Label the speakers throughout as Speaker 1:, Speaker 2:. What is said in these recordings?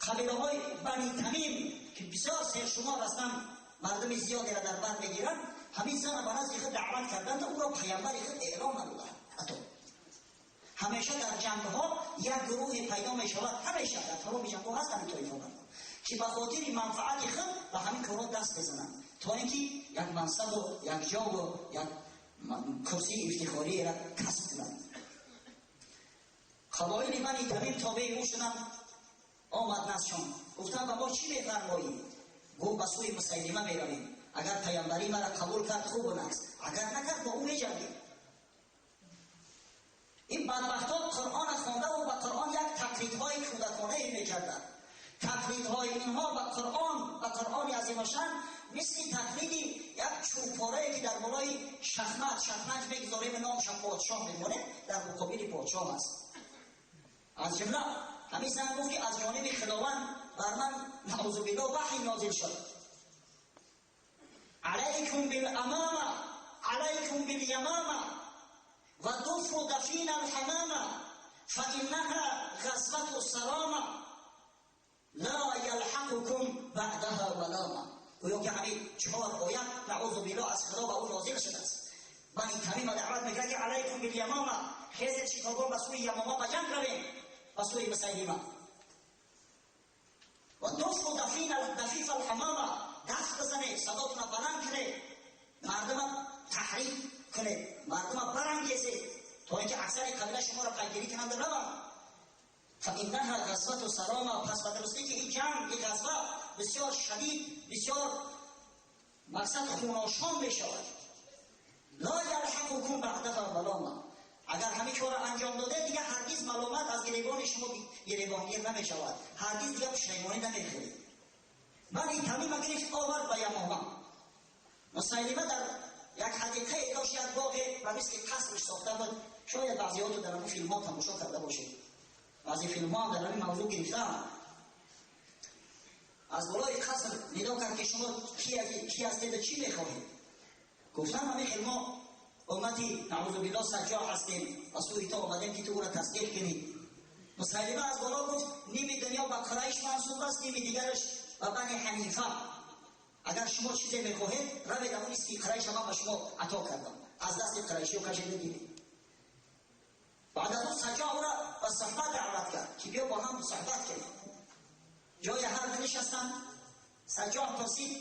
Speaker 1: Қабилаҳои Бани Тамим ки бисёр сершумор ҳастанд, мардуми зиёдеро дар бар мегиранд, ҳамин занро ба назди худ даъват карданд ва ӯро паёмбари худ эълон намуданд. Ҳатто ҳамеша дар ҷангҳо як гурӯҳе пайдо мешавад, ҳамеша дар тамоми ҷангҳо ҳастанд ин тоифа мардум ки ба хотири манфаати худ ба ҳамин корҳо даст мезананд, то инки як мансаб ва як ҷо ва як курсии ифтихориро касб кунанд. Қабоили Бани Тамим тобеи ӯ шуданд, омад наздшон, гуфтанд ба мо чӣ мефармоӣ? Гуфт ба сӯи Мусайлима меравем, агар паёмбарӣ маро қабул кард хуб аст, агар накард бо ӯ меҷангем. Ин бадбахтҳо Қуръонро хонда ва ба Қуръон як тақлидҳои кӯдаконае мекарданд. Тақлидҳои инҳо ба Қуръон, ба Қуръони азимушшаън мисли тақлиди як чӯбпорае ки дар болои шахмат шатранҷ мегузорем ва номаш подшоҳ мемонем, дар муқобили подшоҳ аст. Аз ҷумла ҳамин зан гуфт ки аз ҷониби Худованд бар ман наъӯзу биллоҳ ваҳй нозил шуд: алайкум биламама, алайкум билямама ва дуфу дафина алҳамама фаиннаҳа ғазвату сарама ла ялҳақукум баъдаҳа малама. Гӯё ки ҳамин 4 оят наъӯзу биллоҳ аз Худо ба ӯ нозил шудааст. Бани Тамима даъват мекард ки алайкум билямама, хезед шитобон ба сӯи Ямама ба ҷанг равем, ба сӯи Мусайлима. Ва дуфу дафифа алҳамама, даф бизанед, садотона баланд кунед, мардума таҳрик кунед, мардума барангезед то инки аксари қабила шуморо пайгирӣ кунанд раванд. фаиннаҳа ғазвату сарама, пас ба дурустӣ ки ин ҷанг, ин ғазва бисёр шадид, бисёр мақсад хуношон мешавад. ла ялҳақукум баъдаҳа малома, агар ҳамин корро анҷом додед дигар ҳаргиз маломат аз гиребони шумо гиребонгир намешавад, ҳаргиз дигар пушаймонӣ намехӯред. Бани Тамима гирифт овард ба Ямома. Мусайлима дар як ҳадиқае дошт, як боғе ба мисли қасрш сохта буд. Шояд баъзеҳото дар ҳамин филмҳо тамошо карда бошед, баъзе филмҳо ҳам дар ҳамин мавзӯъ гирифтаанд. Аз болои қаср нидо кард ки шумо ки ҳастед ва чӣ мехоҳед? Гуфтанд ҳамин хел мо уммати наъӯзу биллоҳ Саҷҷоҳ ҳастем, ба сӯи ту омадем ки ту ӯро тасдиқ кунӣ. Мусайлима аз боло гуфт ними дунё ба Қурайш мансуб аст, ними дигараш ба Бани Ҳанифа. Агар шумо чизе мехоҳед, равед ҳамон нисфи Қурайшро ман ба шумо ато кардам, аз дасти қурайшиҳо кашида гиред. Баъд аз он Саҷҷоҳ ӯро ба суҳбат даъват кард ки биё бо ҳам суҳбат кунем. ҷои ҳар ду нишастанд. Саҷҷоҳ пурсид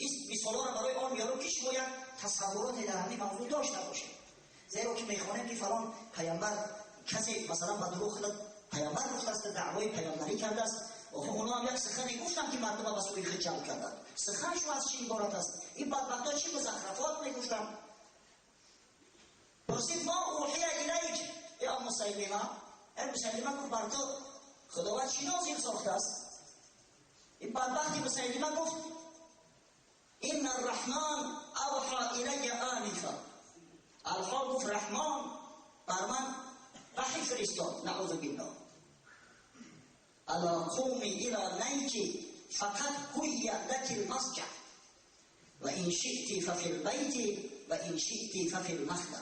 Speaker 1: ин мисолҳоро барои он меорам ки шумо як тасаввуроте дар ҳамин мавзӯъ дошта бошед, зеро ки мехонем ки фалон паёмбар касе масалан ба дурӯғ худ паёмбар гуфтааст, даъвои паёмбарӣ кардааст. Охир онҳо ҳам як сухане гуфтанд ки мардумро ба сӯи худ ҷалб карданд. Суханшон аз чӣ иборат аст? Ин бадбахтҳо чӣ музахрафот мегуфтанд? Пурсид ма ӯҳия илайк ё Мусайлима. Эй Мусайлима гуфт бар ту Худованд чӣ нозил сохтааст? Ин бадбахти Мусайлима гуфт инна арраҳман авҳа илайя анифа. Алҳол гуфт Раҳмон бар ман ваҳй фиристод, наъӯзу биллоҳ. ала қуми ила найки фақад ҳуйя лаки лмасҷад ва ин шиъти фафи лбайти ва ин шиъти фафи лмахда.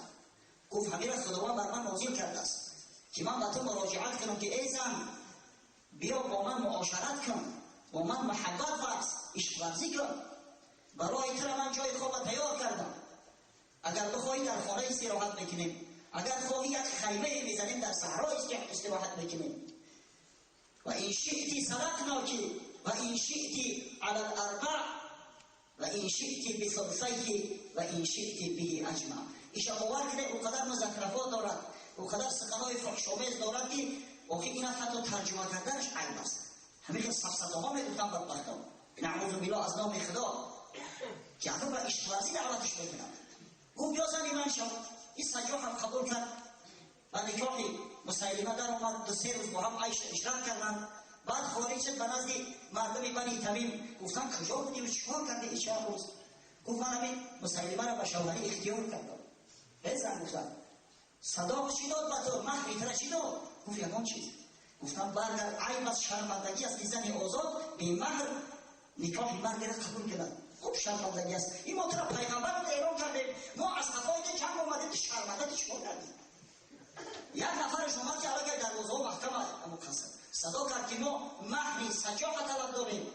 Speaker 1: Гуфт ҳамира Худованд бар ман нозил кардааст ки ман ба ту муроҷиат кунам ки эй зан, биё бо ман муошарат кун, бо ман муҳаббат варз, ишқварзӣ кун. Барои тура ман ҷои хоба тайёр кардам. Агар бихоҳӣ дар хона истироҳат мекунем, агар хоҳӣ як хаймае мезанем дар саҳро истироҳат мекунем. Ва ин шиъти саракноки ва ин шиъти ала ларбаъ ва ин шиъти бисулсайҳи ва ин шиъти биҳи аҷма. Иша бовар кунед, ӯ қадар музакрафот дорад, ӯ қадар суханҳои фаҳшомез дорад ки охир ина ҳатто тарҷума карданаш айб аст. Ҳамин хел сафсатаҳо мегуфтанд бадбахтон, наъӯзу биллоҳ аз номи Худо, ки ҳатто ба ишқварзӣ даъваташ мекунанд. Гуфт биё зани ман шав. Ин Саҷҷоҳ ҳам қабул кард. Ба никоҳи Мусайлима даромад. 2-3 рӯз бо ҳам айш ишрат карданд. Баъд хориҷ шуд ба назди мардуми Бани Тамим. Гуфтанд куҷо будӣ ва чикор кардӣ ин чанд рӯз? Гуфт ман ҳамин Мусайлимаро ба шавҳарӣ ихтиёр кардам. Эй зан, гуфтанд садоқ чӣ дод ба ту? Маҳри тура чӣ дод? Гуфт ягон чиз. Гуфтанд баргар, айб аст, шармандагӣ аст ки зани озод бемаҳр никоҳи мардеро қабул кунад. Хуб шармандагӣ аст. Ин мо тура пайғамбар эълон кардем, мо аз қафои ту чанд омадем, ту шарманда, ту чикор кардӣ? Як нафараш омад ки аллакай дарвозаҳо маҳкам аст, аммо қаср садо кард ки мо маҳри Саҷҷоҳа نداریم.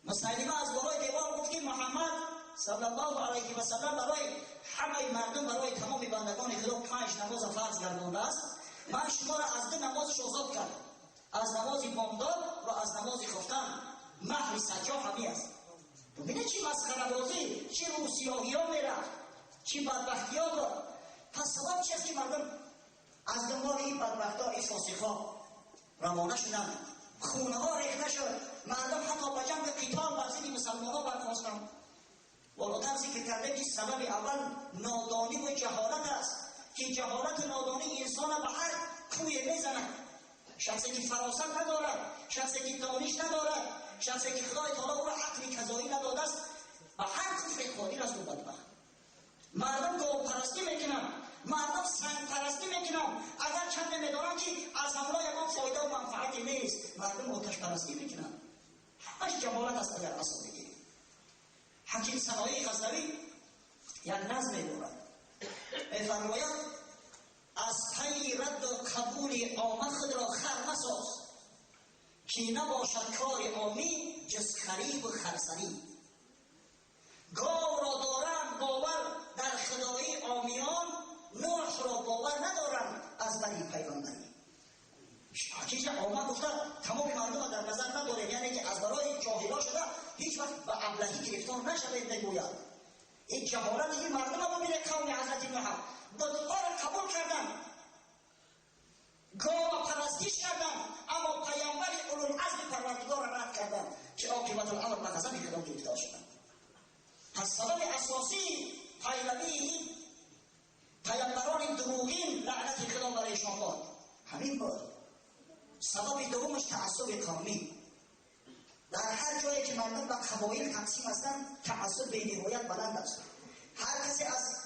Speaker 1: مسیلمه از بالای دیوار گفت که محمد صلی الله علیه و سلم برای همه مردم، برای تمام بندگان خدا 5 نماز فرض گردانده است. من شما را از 2 نمازش آزاد کردم، از نماز بامداد و از نماز خفتن. مهر سجا همی است. ببینه چی مسخره بازی، چی روسیاهی ها میرفت، چی بدبختی ها داد. پس سبب چی است که مردم از دنبال این بدبخت ها، این فاسق ها روانه شدن، خونه ها ریخته شد، مردم حتی به جنگ قتال بر ضد مسلمان ها برخاستند. بالاتر ذکر کرده که سبب اول نادانی و جهالت است که جهالت و نادانی انسان به هر کوی میزند. شخصی که فراست ندارد، شخصی که دانش ندارد، شخصی که خدای تعالی او را عقل کذایی نداده است، به هر کفر قادر است و بدبخت. مردم گاو پرستی میکنند، مردم سنگ پرستی میکنند، اگر چند نمیدانند که از همراه یکان فایده و منفعتی نیست. مردم آتش پرستی میکنند. همش جهالت است. اگر اصلا بگیریم حکیم سنایی غزنوی یک نظم دارد، میفرماید از پی رد و قبول عامه خود را خر مساز، که نباشد کار عامی جز خریب و خرسری. گاو را دارم باور در خدایی عامیان، نوح را باور ندارم از بری پیغمبری. حقیقت عامه گفته تمام مردم در نظر نداریم، یعنی که از برای جاهلا شده هیچ وقت به ابلهی گرفتار نشوید. میگوید این جهالت این مردم را ببینه. قوم حضرت نوح بت‌ها را قبول کردن، گاو پرستیش کردن، اما پیامبر اولوالعزم پروردگار را رد کردن که عاقبت الامر به غضب خدا گرفتار شدند. پس سبب اساسی پیروی پیامبران دروغین لعنت خدا برایشان باد همین بود. سبب دومش تعصب قومی. در هر جایی که مردم به قبایل تقسیم هستند، تعصب به نهایت بلند است. هر کسی از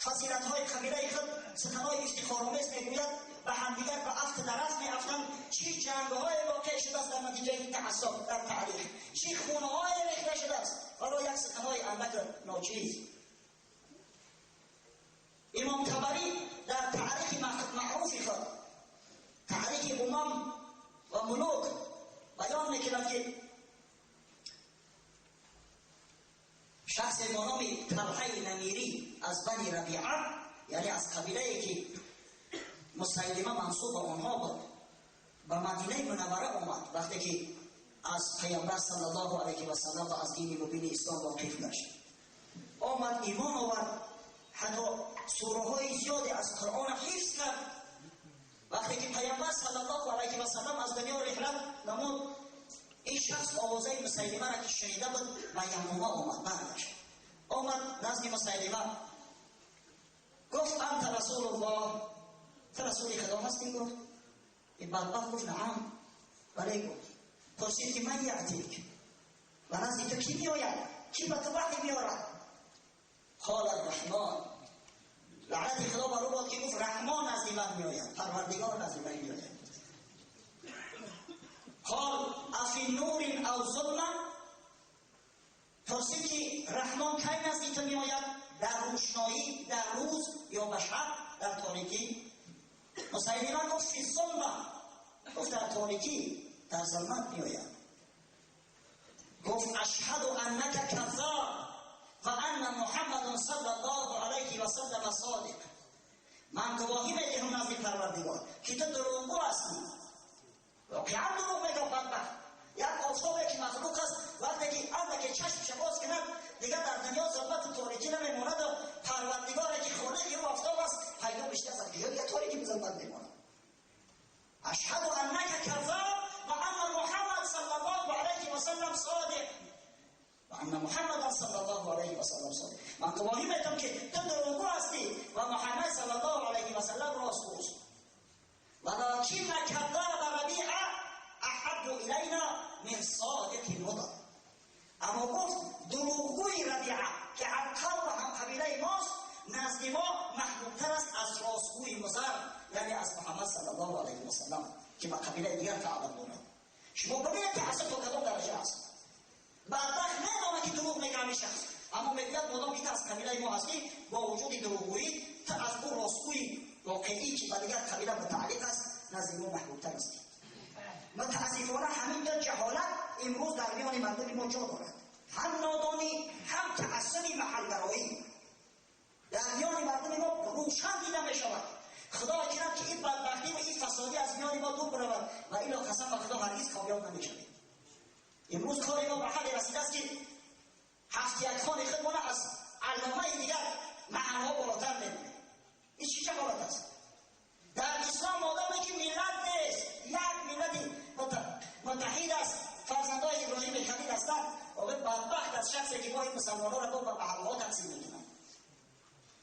Speaker 1: فضیلت‌های قبیله خود سخن‌های افتخارآمیز میگوید، به همدیگر به افت درخت میافتند. چی جنگ‌های واقع شده است در نتیجه این تعصب در تاریخ، چی خونه‌های ریخته شده است برای یک سخن‌های اندک ناچیز. امام طبری در تاریخ معروف خود، تاریخ امم و ملوک، بیان میکند که شخص به نام طلحه نمیری از بنی ربیعه، یعنی از قبیله که مسیلمه منصوب به آنها بود، به مدینه منوره آمد. وقتی که از پیامبر صلی الله علیه و سلم و از دین مبین اسلام واقف گشت، آمد ایمان آورد، حتی سوره های زیادی از قرآن حفظ کرد. وقتی که پیامبر صلی الله علیه و سلم از دنیا رحلت نمود، این شخص آوازه مسیلمه را که شنیده بود به یمامه آمد، برگشت آمد نزد مسیلمه، گفت انت رسول الله، تو رسول خدا هستی؟ گفت این بدبخت گفت نعم، بله. گفت پرسید که من یعتیک، و نزد تو کی میآید، کی به تو وحی میآورد؟ قال الرحمن. لعنت خدا بر او باد که گفت رحمان نزد من میآید، پروردگار نزد من میآید. قال افی نور او ظلمه، پرسید که رحمان کی نزد تو میآید، در روشنایی، در روز یا به شب، در تاریکی؟ مسیلمه گفت فی ظلمه، گفت در تاریکی، در ظلمت میآید. گفت اشهد انک کذاب و ان محمد صلی الله علیه و سلم صادق. من گواهی میدهم نزد پروردگار که تو دروغگو هستی. واقعا دروغ میگه بدبخت. یک آفتابی که مخلوق است، وقتی که اندک چشمش باز کند دیگه در دنیا ظلمت و تاریکی نمیماند و پروردگاری که خالق او آفتاب است پیدا میشه از دیگه تاریکی به ظلمت میماند. اشهد انک کذاب و ان محمد صلی الله علیه و سلم صادق و ان محمد صلی الله علیه و سلم صادق. من گواهی میدم که تو دروغگو هستی و محمد صلی الله علیه و سلم راستگوست. ولکن کذاب ربیعه احب الینا من صادق مضر. اما گفت دروغگوی ربیعه که هم قوم و هم قبیله ماست نزد ما محبوبتر است از راستگوی مضر، یعنی از محمد صلی الله علیه و سلم که به قبیله دیگر تعلق دارد. شما ببینید تعصب تا کدام درجه است. بدبخت ندانه که دروغ میگه همین شخص، اما میگوید مادام که تو از قبیله ما هستی با وجود دروغگویی تو از او راستگوی واقعی که به دیگر قبیله متعلق است نزد ما محبوبتر هستی. متاسفانه همین دو جهالت мардуми мо ҷо дорад. Ҳам нодонӣ, ҳам таъассуби маҳалгароӣ дар миёни мардуми мо рӯшан дида мешавад. Худо кунад ки ин бадбахтӣ ва ин фасодӣ аз миёни мо дур баравад ва илло қасам ба Худо ҳаргиз комёб намешавем. Имрӯз кори мо ба ҳадде расидааст ки ҳафт як хони худмона аз алломаи дигар маҳалҳо болотар мебинем. Ин чӣ ҷаҳолат аст? Дар ислом одаме ки миллат нест, як миллати муттаҳид аст, фарзандои Иброҳими Халил ҳастанд, оғои бадбахт аз шахсе ки мо ин мусалмонҳоро ба маҳалҳо тақсим мекунанд.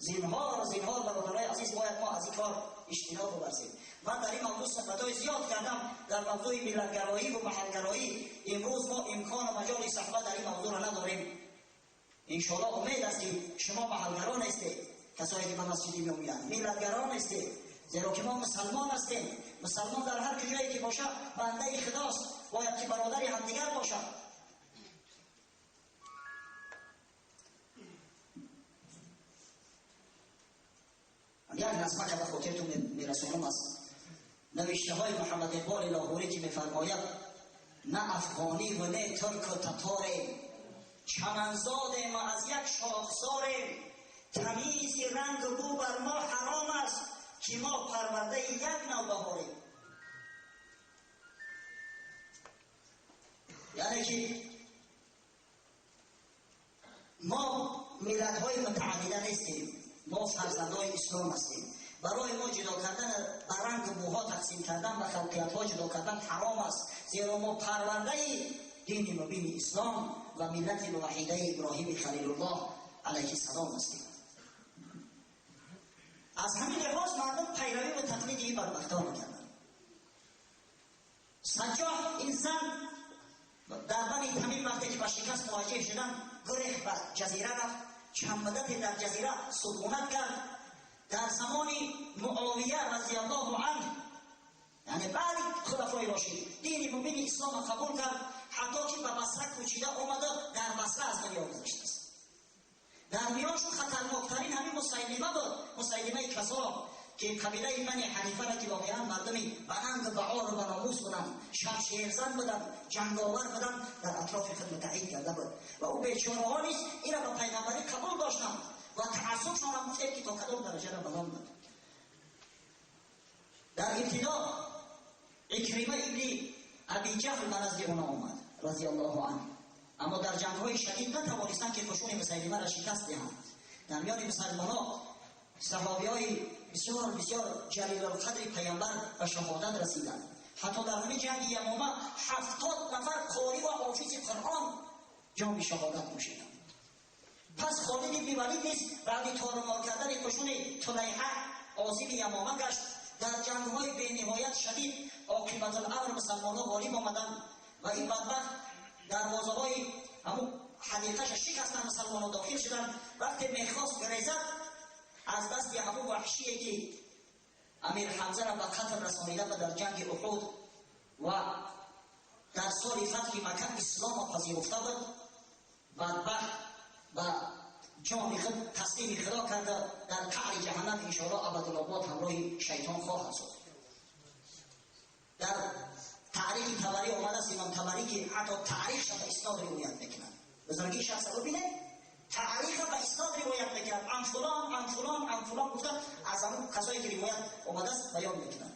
Speaker 1: Зинҳор, зинҳор, бародарои азиз, бояд мо аз ин кор иҷтиноб биварзем. Ман дар ин мавзӯъ суҳбатҳои зиёд кардам дар мавзӯи миллатгароӣ ва маҳалгароӣ. Имрӯз мо имкону маҷоли суҳбат дар ин мавзӯъро надорем. Иншоаллоҳ умед аст ки шумо маҳалгаро нестед, касое ки ба масҷид меоянд, миллатгаро нестед, зеро ки мо мусалмон ҳастем. Мусалмон дар ҳар куҷое ки бошад бандаи Худост, бояд ки бародари ҳамдигар бошад. Як назмака ба хотиртон мерасонам аз навиштаҳои Муҳаммад Иқболи Лоҳурӣ ки мефармояд: на афғонӣ ва не турку таторем, чаманзодем ва аз як шохсорем, тамизи рангу бӯ бар мо ҳаром аст, ки мо парвардаи як навбаҳорем. Яъне ки мо миллатҳои мутааддида нестем, мо фарзандои ислом ҳастем. Барои мо ҷудо кардан ба рангу бӯҳо тақсим кардан, ба халқиятҳо ҷудо кардан ҳаром аст, зеро мо парвардаи дини мубини ислом ва миллати муваҳидаи Иброҳими Халилуллоҳ алайҳиссалом ҳастем. Аз ҳамин лиҳоз мардум пайравӣ ва тақлиди ин бадбахтон мекарданд. Саҷҷоҳ ин зан дар Бани Тамим вақте ки ба шикаст муваҷҷеҳ шуданд, гурехт ба ҷазира рафт, чанд муддате дар ҷазира сукунат кард. Дар замони Муовия разияллоҳу анҳу, яъне баъди хулафои рошид, дини мубини исломро қабул кард, ҳатто ки ба Басра кӯчида омада дар Басра аз дунё гузаштааст. Дар миёншон хатарноктарин ҳамин Мусайлима буд, Мусайлимаи Каззоб, ки қабилаи Бани Ҳанифаро ки воқеан мардуми бананг ба ору ба номус буданд, шамшерзан буданд, ҷанговар буданд, дар атрофи худ муттаҳид карда буд ва ӯ бечораҳо низ инро ба пайғамбарӣ қабул доштанд ва таассубшонро гуфтем ки то кадом дараҷаро баланд буд. Дар ибтидо Икрима ибни Аби Ҷаҳл ба назди онҳо омад разияллоҳу анҳу, аммо дар ҷангҳои шадид натавонистанд ки қушуни Мусайлимаро шикаст диҳанд. Дар миёни мусалмонҳо саҳобиҳои бисёр бисёр ҷалилулқадри пайғамбар ба шаҳодат расиданд. Ҳатто дар ҳамин ҷанги Ямома 70 нафар қорӣ ва ҳофизи Қуръон ҷоми шаҳодат нӯшиданд. Пас Холид ибни Валид низ баъди торумор кардани қушуни Тулайҳа озими Ямома гашт. Дар ҷангҳои бениҳоят шадид оқибатуламр мусалмонҳо ғолиб омаданд ва ин бадбахт дарвозаҳои ҳамун ҳадиқаша шикастанд, мусалмонҳо дохил шуданд. Вақте мехост гурезад, аз дасти ҳамун ваҳшие ки Амир Ҳамзаро ба қатл расонида буд дар ҷанги Уҳуд ва дар соли фатҳи Макка исломро пазируфта буд, бадбахт ба ҷони худ таслими Худо карда дар қаъри ҷаҳаннам иншоаллоҳ абадулобод ҳамроҳи шайтон хоҳад шуд. Дар таърихи Табарӣ омадааст, имом Табарӣ ки ҳатто таърихша ба иснод ривоят мекунад. Бузургии шахсро бибинед, таърихро ба иснод ривоят мекунад. Ан фулон, ан фулон, ан фулон гуфта аз ҳамон касое ки ривоят омадааст баён мекунад.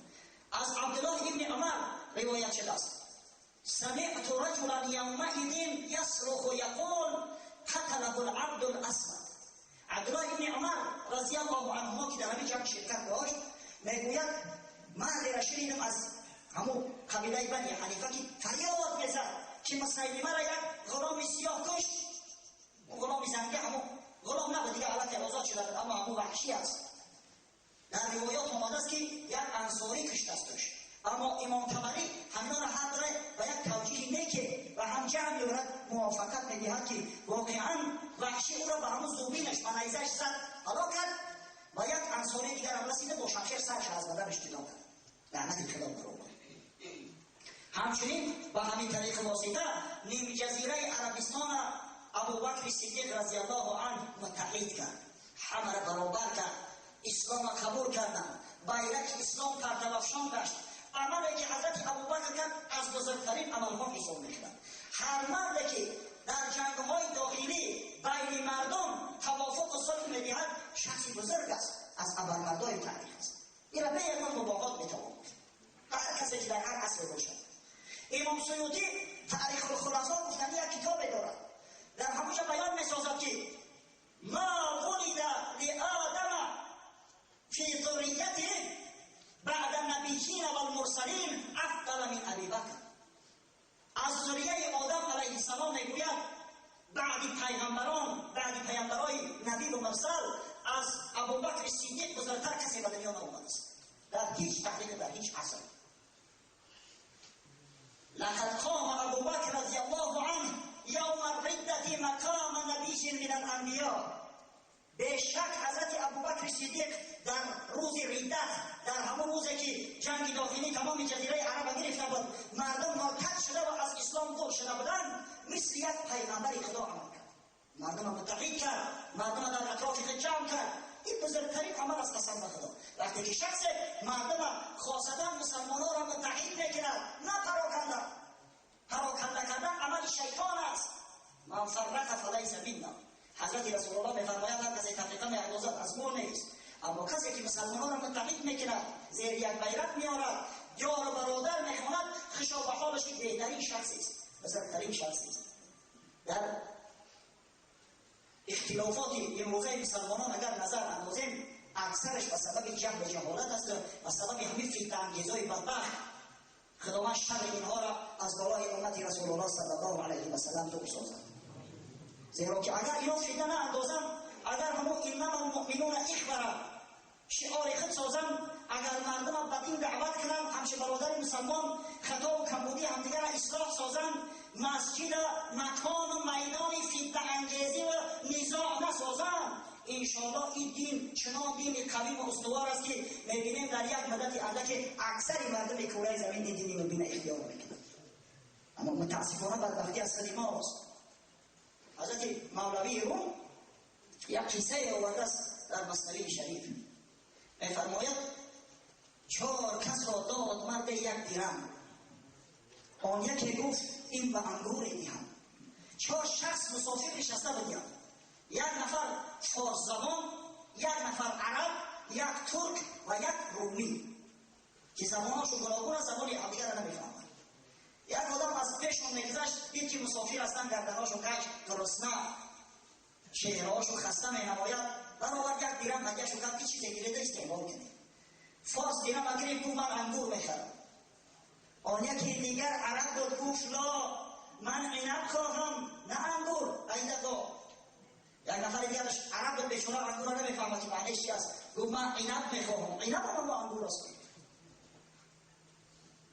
Speaker 1: Аз Абдуллоҳ ибни Умар ривоят шудааст: самиъту раҷулан явмаидин ясруху яқул қаталаҳу алабду аласвад. Абдуллоҳ ибни Умар разияллоҳу анҳумо ки дар ҳамин ҷанг ширкат дошт мегӯяд: мардеро шунидам аз ҳамун қабилаи Бани Ҳанифа ки фарёд мезад ки Мусайлимаро як ғуломи сиёҳ кушт. Ғуломи занга ҳамун ғулом набуд, дигар аллакай озод шуда буд, аммо ҳамун ваҳшӣ аст. Дар ривоят омадааст ки як ансорӣ куштастуш, аммо имом Табарӣ ҳаминро ҳар дуре ба як тавҷиҳи неке ва ҳам ҷамъ меорад, мувофиқат медиҳад ки воқеан ваҳшӣ ӯро ба ҳамун зубинаш ба найзааш зад, ҳалок кард ва як ансории дигарам расида бо шамшер сарша аз баданаш ҷудо кард. Лаънати Худо бар ӯ. Ҳамчунин ба ҳамин тариқи восита нимҷазираи Арабистонро Абубакри Сиддиқ разияллоҳу анҳу муттаҳид кард, ҳамаро баробар кард, исломро қабул карданд, байраки ислом партавафшон гашт. Амале ки ҳазрати Абубакр кард аз бузургтарин амалҳо ҳисоб мешавад. Ҳар марде ки امام سیوطی تاریخ الخلفا گفتنی یک کتاب دارد، در همونجا بیان میسازد که ما ولد لآدم فی ذریته بعد النبیین والمرسلین افضل من ابی بکر. از ذریه آدم علیه السلام میگوید بعد پیغمبران، بعد پیامبرای نبی و مرسل، از ابوبکر صدیق بزرگتر کسی به دنیا نیامده است در هیچ تحریک، در هیچ عصر. لقد قام ابوبکر رضی الله عنه یوم الردة مقام نبی من الانبیاء. به شک حضرت ابوبکر صدیق در روز ردت، در همون روزی که جنگ داخلی تمام جزیره عرب گرفته بود، مردم مرتد شده و از اسلام دور شده بودند، مثل یک پیغمبر خدا عمل کرد. مردم را متحد کرد، مردم را در اطراف خود جمع کرد. این بزرگترین عمل از قسم به خدا. وقتی که شخص مردم خاصتا مسلمانان را متحد میکند، نه پراکنده. پراکنده کردن عمل شیطان است. من فرق فلیس منا. حضرت رسول الله میفرماید هر کسی تفریقه میاندازد از ما نیست. اما کسی که مسلمانان را متحد میکند، زیر یک بیرق میآورد، یار و برادر میخواند، خوشا به حالش که بهترین شخص است، بزرگترین شخص است. در اختلافات امروزه مسلمانان اگر نظر اندازیم، اکثرش به سبب جهل و جهالت است و به سبب همین فتنه انگیزهای بدبخت. خداوند شر اینها را از بالای امت رسول الله صلی الله علیه و سلم دور سازد. زیرا که اگر اینا فتنه اندازند، اگر همون انما المؤمنون اخوه شعار خود سازند، اگر مردم به دین دعوت کنند، همچه برادر مسلمان خطا و کمبودی همدیگر را اصلاح سازند، مسجد مکان و میدان فتنه انگیزی و نزاع نسازند، انشاءالله این دین چنان دین قوی و استوار است که میبینیم در یک مدت اندک اکثر مردم کره زمین این دین مبین اختیار میکنند. اما متاسفانه بدبختی از خود ماست. حضرت مولوی روم یک قصه آورده است در مثنوی شریف. میفرماید 4 کس را داد مرد یک درم، آن یکی گفت این به انگور دهم. 4 شخص مسافر نشسته بودند، یک نفر فارس زبان، یک نفر عرب، یک ترک و یک رومی که زبانهاشون گوناگون است، زبان همدیگر را نمیفهمند. یک آدم از پیشون میگذشت، دید که مسافر هستند، گردنهاشون کج، گرسنه، چهرهاشون خسته مینماید، برآورد یک درم هدیهشون کرد که چیزی گیرده استعمال کنید. فارس درم گرفت، گفت من انگور میخرم. آن یکی دیگر عرب بود، گفت لا، من عنب خواهم نه انگور. ایدقا یک نفر دیگرش عرب بود، بیچاره انگور را نمیفهمد که معنیش چی است، گفت من عنب میخواهم، عنب هم با انگور است.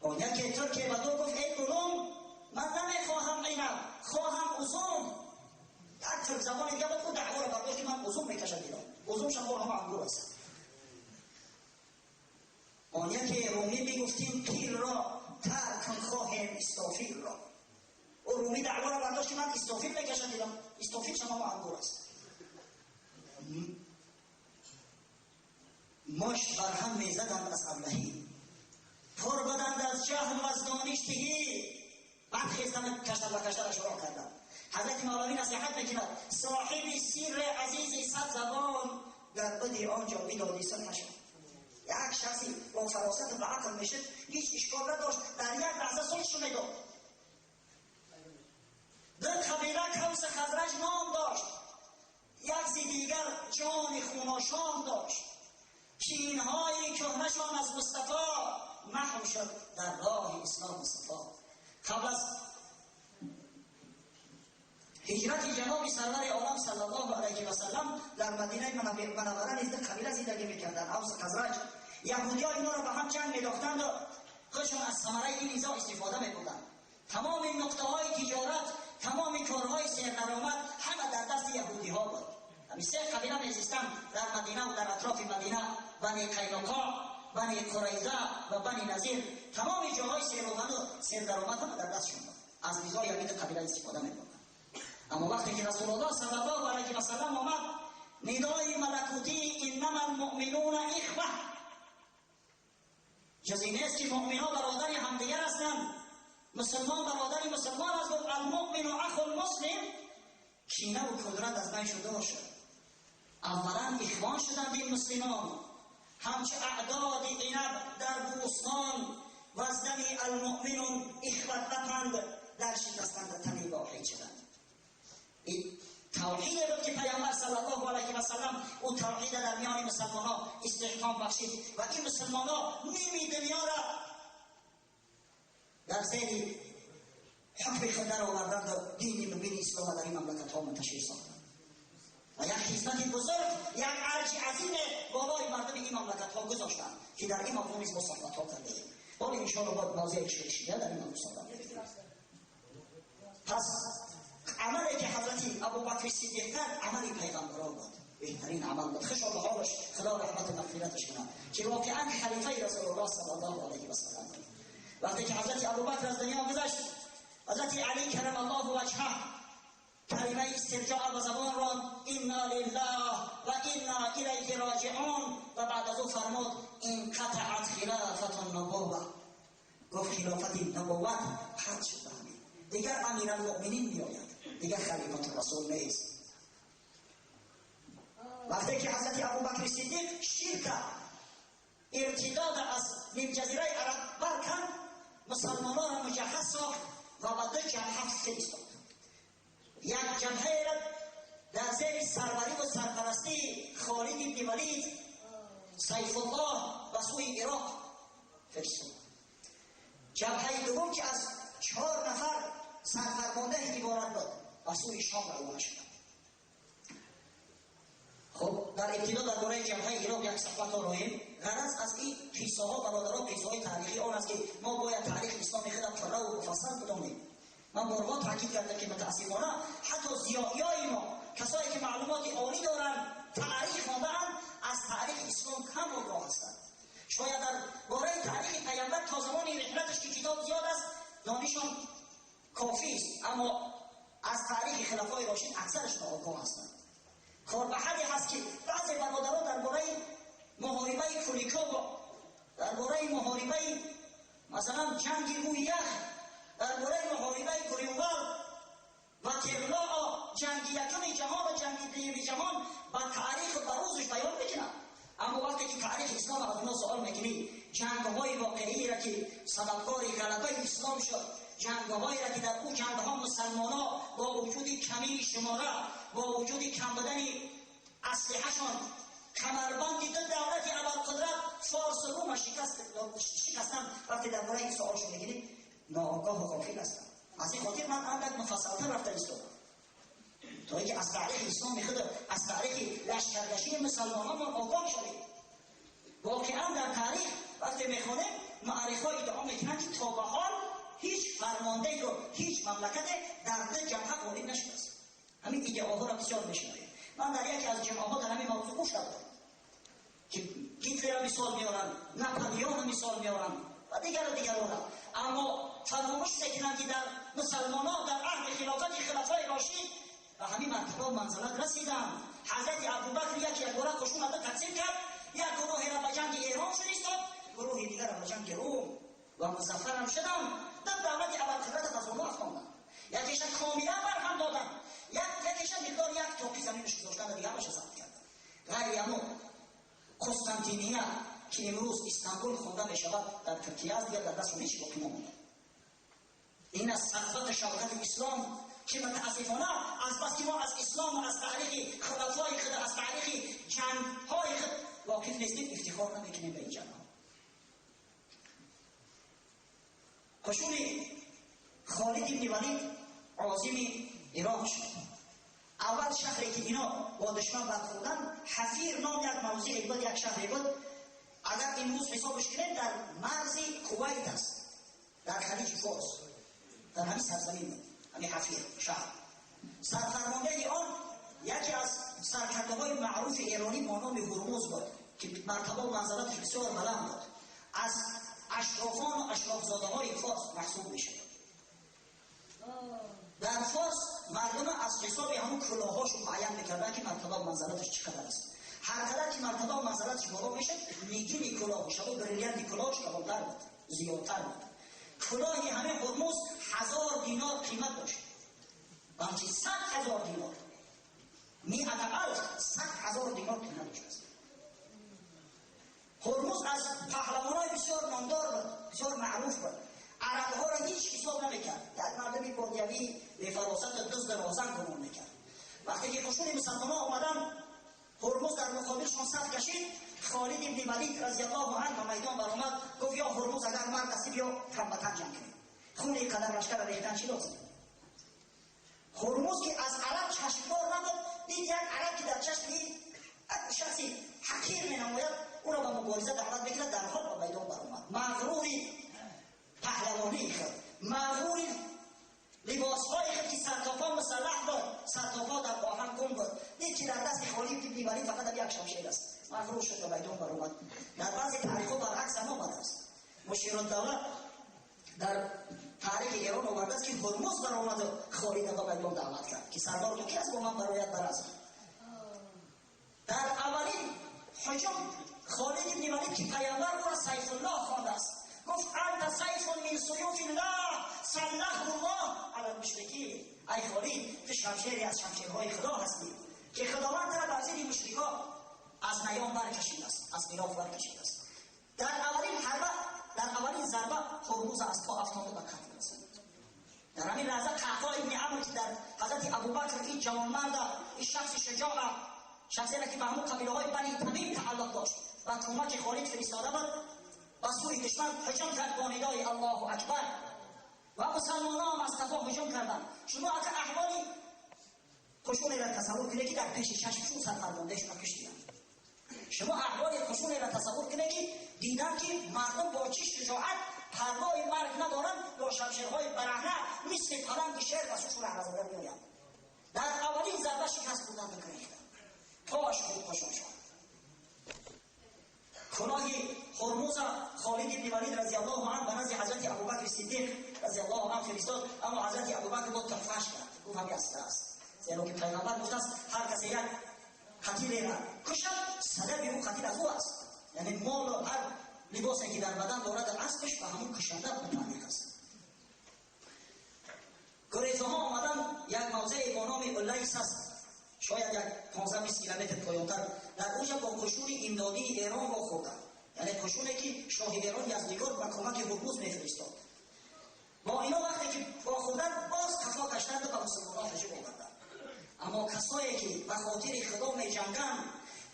Speaker 1: آن یکی ترک به دو گفت ای غلام، من نمیخواهم عنب، خواهم ازم. یک ترک زبان دیگه بود، دعوا را برداشت که من ازم میکشم بیرون، ازم شما هم انگور است. آن یکی رومی میگفتیم پیل را ترک کن خواهیم استافیل را. او رومی دعوا را برداشت که من استافیل میکشم بیرون، استافیل شما انگور است. مشت بر هم میزدند از ابلهی، پر بدند از جهل و از دانش تهی. بعد خیستم کشتن و کشتن را شروع کردند. حضرت مولوی نصیحت میکند صاحب سیر عزیزی صد زبان، در بدی آنجا بدادی صلحشان. یک شخصی با فراست و عقل میشد، هیچ اشکال نداشت، در یک لحظه صلحش میداد. دو قبیله کوس خزرج نام داشت، یک زی دیگر جان خوناشام داشت. کینهای کهنشان از مصطفی محو شد در راه اسلام مصطفی. قبل از هجرت جناب سرور عالم صلی الله علیه و سلم در مدینه منوره نیز دو قبیله زندگی میکردند، اوس و خزرج. یهودی‌ها اینا را به هم جنگ می‌انداختند و خودشون از ثمره این نزاع استفاده می‌بردند. تمام نقطه‌های تجارت، تمام کارهای سردرآمد همه در دست یهودی‌ها بود. همین 3 قبیله می‌زیستند در مدینه و در اطراف مدینه، بنی قینقاع، بنی قریظه و بنی نضیر. تمام جاهای سردرآمد همه در دستشون بود. از نزاع یهودی قبیله استفاده می‌بردند. اما وقتی که رسول الله صلی الله علیه و سلم آمد، ندای ملکوتی انما المؤمنون اخوه، جز این نیست که مؤمنها برادر همدیگر هستند، مسلمان برادر مسلمان است. گفت المؤمن اخو المسلم. کینه و کدورت از بین شده شد. اولا اخوان شدند این مسلمان، همچه اعداد عنب در بوستان، و از دمی المؤمنون اخوت بپند در شکستند تنی واحد شدند. این توحید بود که پیامبر صلی الله علیه و سلم او توحید در میان مسلمان ها استحکام بخشید و این مسلمان ها نیمی دنیا را در زیر حکم خود در آوردند و دین مبین اسلام در این مملکت ها منتشر ساختند و یک خدمت بزرگ، یک ارج عظیم بالای مردم این مملکت ها گذاشتند که در این موضوع نیز ما صحبت ها کرده ایم. حالا انشاءالله باید موضوع شده در این موضوع صحبت. پس عملی که حضرت ابوبکر صدیق کرد عملی پیغمبران بود، بهترین عمل بود. خوشا به حالش، خدا رحمت و مغفرتش کنه که واقعا خلیفه رسول الله صلی الله علیه و سلم بود. وقتی که حضرت ابوبکر از دنیا گذشت، حضرت علی کرم الله وجهه کلمه استرجاع به زبان راند، انا لله و انا الیه راجعون، و بعد از او فرمود انقطعت خلافت النبوه. گفت خلافت نبوت قطع شد به همین، دیگر امیرالمؤمنین میآید، دیگر خلیفت رسول نیست. وقتی که حضرت ابوبکر صدیق شرک ارتداد از نیم جزیره عرب برکند، مسلمانان را مجهز ساخت و به دو جبهه فرستاد. یک جبهه را در زیر سروری و سرپرستی خالد بن ولید سیف الله به سوی عراق فرستاد. جبهه دوم که از 4 نفر سرفرمانده عبارت بود به سوی شام روانه شد. خب در ابتدا درباره جبهه عراق یک صحبت رایم. غرض از این قصه ها برادران، قصه های تاریخی آن است که ما باید تاریخ اسلام خود پره و مفصل بدانیم. من بارها تاکید کردم که متاسفانه حتی زیادیای ما، کسایی که معلومات عالی دارند، تاریخ خوانده‌اند، از تاریخ اسلام کم آگاه هستند. شاید در باره تاریخ پیامبر تا زمان رحلتش که کتاب زیاد است دانششان کافی است، اما از تاریخ خلفای راشد اکثرشون آگاه هستند. کار به حدی هست که بعضی برادران درباره محاربه کولیکا، درباره محاربه مثلا جنگ روی یخ، درباره محاربه گرینوالد و ترلا، جنگ یکم جهان و جنگ دوم جهان با تاریخ و بروزش بیان میکنن. اما وقتی که تاریخ اسلام از اونا سوال میکنی، جنگ های واقعی را که سببگار غلبه اسلام شد، جنگ هایی را که در او جنگ ها مسلمان ها با وجود کمی شماره، با وجود کم بودن اسلحه‌شان، کمربند دو دولت ابرقدرت فارس و روم شکستن، وقتی درباره این سوالشون میگیرید ناآگاه و غافل هستند. از این خاطر من اندک مفصلتر رفته ایستادم تا اینکه از تاریخ اسلام خود، از تاریخ لشکرکشی مسلمان ها ما آگاه شویم. واقعا در تاریخ وقتی میخوانیم مؤرخ‌ها ادعا میکنند که تا به حال هیچ فرماندهی رو، هیچ مملکت در دو جبهه غالب نشده است. همین ادعاها را بسیار میشنویم. من در یکی از جمعه‌ها در همین موضوع گوش دادم که هیتلر را مثال میارن، ناپلئون را مثال میارن و دیگر و دیگران را، اما فراموش میکنند که در مسلمانان در عهد خلافت خلفای راشد به همین مرتبه و منزلت رسیدند. حضرت ابوبکر یکی یک گروه قشون را تقسیم کرد، یک گروه را به جنگ ایران فرستاد، گروه دیگر را به جنگ روم و مظفر هم شدند. در دولت ابرقدرت از اونها افکاندند، یکیش کاملا برهم دادند، یکیش مقدار یک تاقی زمینش گذاشتند و دیگه همش ضبط کردند. غیر همون قسطنطینیه که امروز استانبول خونده می شود در ترکیه است، دیگر در دستشون هیچ باقی نمانده. این از سقط شوکت اسلام که متاسفانه از بس که ما از اسلام و از تاریخ خلفای خود، از تاریخ جنگ‌های خود واقف نیستیم، افتخار نمی‌کنیم به این جنگ‌ها. قشون خالد بن ولید عازم عراق شد. اول شهری که اینا با دشمن برخوردن، حفیر نام یک موضع بود، یک شهری بود. اگر امروز حسابش کنیم در مرز کویت است، در خلیج فارس، در همین سرزمین بود، همین حفیر شهر. سرفرمانده آن یکی از سرکرده‌های معروف ایرانی با نام هرمز بود که مرتبه و منزلتش بسیار بلند بود، از اشرافان و اشرافزاده‌های فارس محسوب می‌شد. در فارس مردم از حساب همون کلاهاشون معین می‌کردن که مرتبه و منزلتش چقدر است. هر قدر که مرتبه و منزلتش بالا میشد، نگین کلاهش و بریلیانت کلاهش کمتر بود، زیادتر بود. کلاه همه هرمز 1000 دینار قیمت داشت، بلکه 100,000 دینار، 100,000 100,000 دینار قیمت داشت. هرمز از پهلوانای بسیار نامدار بود، بسیار معروف بود. عرب‌ها را هیچ حساب نمی‌کرد. یک مردمی بادیوی به فراست دزد رازن گمان می‌کرد. وقتی که قشون مسلمان‌ها آمدن، هرمز در مقابلشون صف کشید. خالد ابن ولید رضی الله عنه به میدان برآمد، گفت یا هرمز اگر مرد هستی بیا تن به تن جنگ کنیم. خون اینقدر لشکر را ریختن چی لازم؟ هرمز که از عرب چشمدار نبود، دید یک عرب که در چشم شخصی حقیر مینماید، او را به مبارزه دعوت میکرد. در حال به میدان برآمد، مغروری پهلوانی خود، مغروری لباسهای خود که سرتاپا مسلح بود، سرتاپا در آهن گم بود. دید که در دست خالد ابن ولید فقط یک شمشیر است، مغرور شد به میدان برآمد. در بعضی تاریخ‌ها برعکس هم آمده است. مشیرالدوله در تاریخ ایران آورده است که هرمز برآمد و خالد به میدان دعوت کرد که سردار تو کی است با من برایت برازم. در اولین هجوم خالد ابن ولید که پیامبر او را سیف الله خوانده است، گفت انت سیف من سیوف الله سلخ الله علی المشرکین. ای خالد، تو شمشیری از شمشیرهای خدا هستی که خداوند را بر ضد مشرکان از نیام برکشید است، از غلاف برکشید است. در اولین حربه، در اولین ضربه هرمز از پا افتاد و به قتل رسید. در همین لحظه قعقاع ابن عمرو که در حضرت ابوبکر این جوانمرد، این شخص شجاع، شخصی که به همون قبیله های بنی تمیم تعلق داشت و کمک خالد فرستاده بود، و سوی دشمن هجوم کرد با ندای الله اکبر و مسلمانان هم از قفا هجوم کردند. شما اگر احوالی قشونی را تصور کنید که در پیش چشمشون سرفرماندهشون کشیدند، شما احوال قشونی را تصور کنید که دیدن که مردم با چه شجاعت پروای مرگ ندارند، با شمشیرهای برهنه مثل پلنگ شیر به سوشون رهبر میآیند. در اولین ضربه شکست خوردند و گریختند. پاش خود پاشان شد. کلاه هرمز خالد ابن ولید رضی الله عنه به نزد حضرت ابوبکر صدیق رضی الله عنه فرستاد، اما حضرت ابوبکر با تحفه‌اش کرد، گفت همین است، زیرا که پیغمبر گفته است هر کسی یک قتیل را کشد سلب او قتیل از او است، یعنی مال و هر لباسی که در بدن دارد اسبش به همون کشنده متعلق است. گریزها آمدن یک موضع با نام الیس است، شاید یک 15-20 کیلومتر پایان‌تر، در اونجا با قشون امدادی ایران واخوردن، یعنی قشونی که شاه ایران یزدگرد به کمک هرمز میفرستاد. با اینا وقتی که واخوردن باز قفا کشتند و به مسلمانان هجوم آوردند. اما کسایی که به خاطر خدا میجنگند،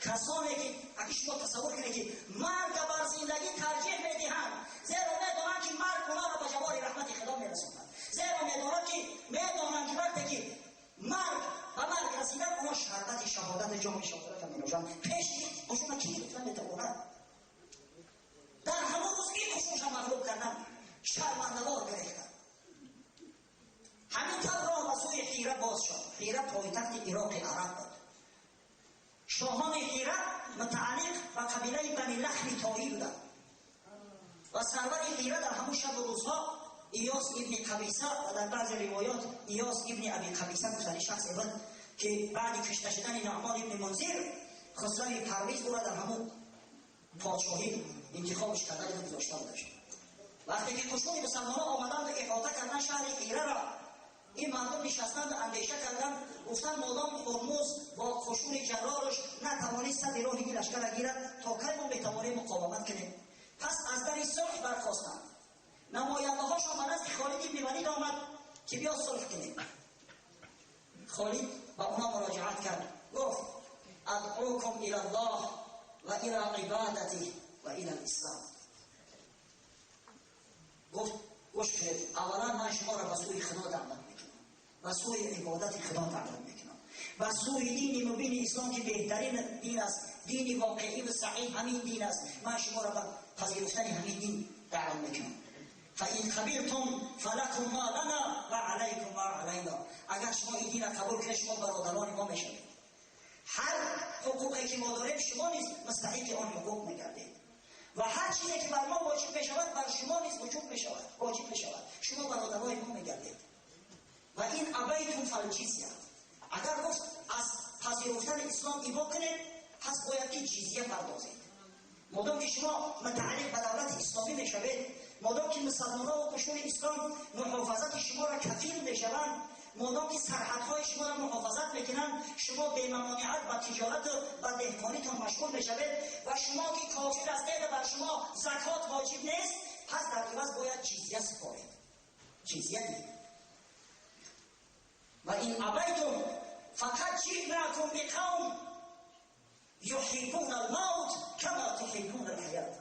Speaker 1: کسانی که اگه شما تصور کنید که مرگ بر زندگی ترجیح میدهند، زیرا میدانند که مرگ اونا را به جوار رحمت خدا میرساند، زیرا میدانند که وقتی که مرگ به مرگ رسیدن اونا شربت شهادت جام شهادت می نوشند. پیش قشون کی گرفتن میتواند؟ در همون روز این قشونش مغلوب کردن، شرمنده‌وار گرفتن. همین طور راه به سوی حیره باز شد. حیره پایتخت عراق عرب بود. شاهان حیره متعلق به قبیله بنی لخم طایی بودند و سرور حیره در همون شب و روزها ایاس ابن قبیسه و در بعض روایات ایاس ابن ابی قبیسه گفتن شخصی بود که بعد کشته شدن نعمان ابن منذر خسروی پرویز او را در همون پادشاهی انتخابش کرده و گذاشته بودش. وقتی که قشون مسلمانان آمدند و احاطه کردن شهر حیره را، این مردم نشستند و اندیشه کردند، گفتند مادام هرمز با قشون جرارش نتوانست سد راه این لشکر را گیرد، تا کی ما میتوانیم مقاومت کنیم؟ پس از در صلح برخاستند. نماینده هاشون به نزد خالد ابن ولید آمد که بیا صلح کنیم. خالد با اونا مراجعت کرد، گفت ادعوکم الی الله و الی عبادته و الی الاسلام. گفت گوش کنید، اولا من شما را به سوی خدا دعوت میکنم، به سوی عبادت خدا دعوت میکنم، به سوی دین مبین اسلام که بهترین دین است، دین واقعی و صحیح همین دین است. من شما را به پذیرفتن همین دین دعوت میکنم. فإن قبلتم فلكم ما لنا و علیکم ما علینا. اگر شما این دین را قبول کنید شما برادران ما میشوید، هر حقوقی که ما داریم شما نیز مستحق آن حقوق میگردید و هر چیزی که بر ما واجب میشود بر شما نیز واجب میشود، شما برادران ما میگردید. و این ابیتم فالجزیه، اگر گفت از پذیرفتن اسلام ایبا کنید پس باید که جزیه پردازید. مادام که شما متعلق به دولت اسلامی میشوید، مادام که مسلمانان و قشون اسلام محافظت شما را کفیل میشوند، مادام که سرحدهای شما را محافظت میکنند، شما به ممانعت و تجارت و دهقانیتان مشغول میشوید و شما که کافر هستید بر شما زکات واجب نیست، پس در عوض باید جزیه سپارید، جزیه دید. و این ابیتم فقط جئناکم بقوم یحبون الموت کما تحبون الحیات.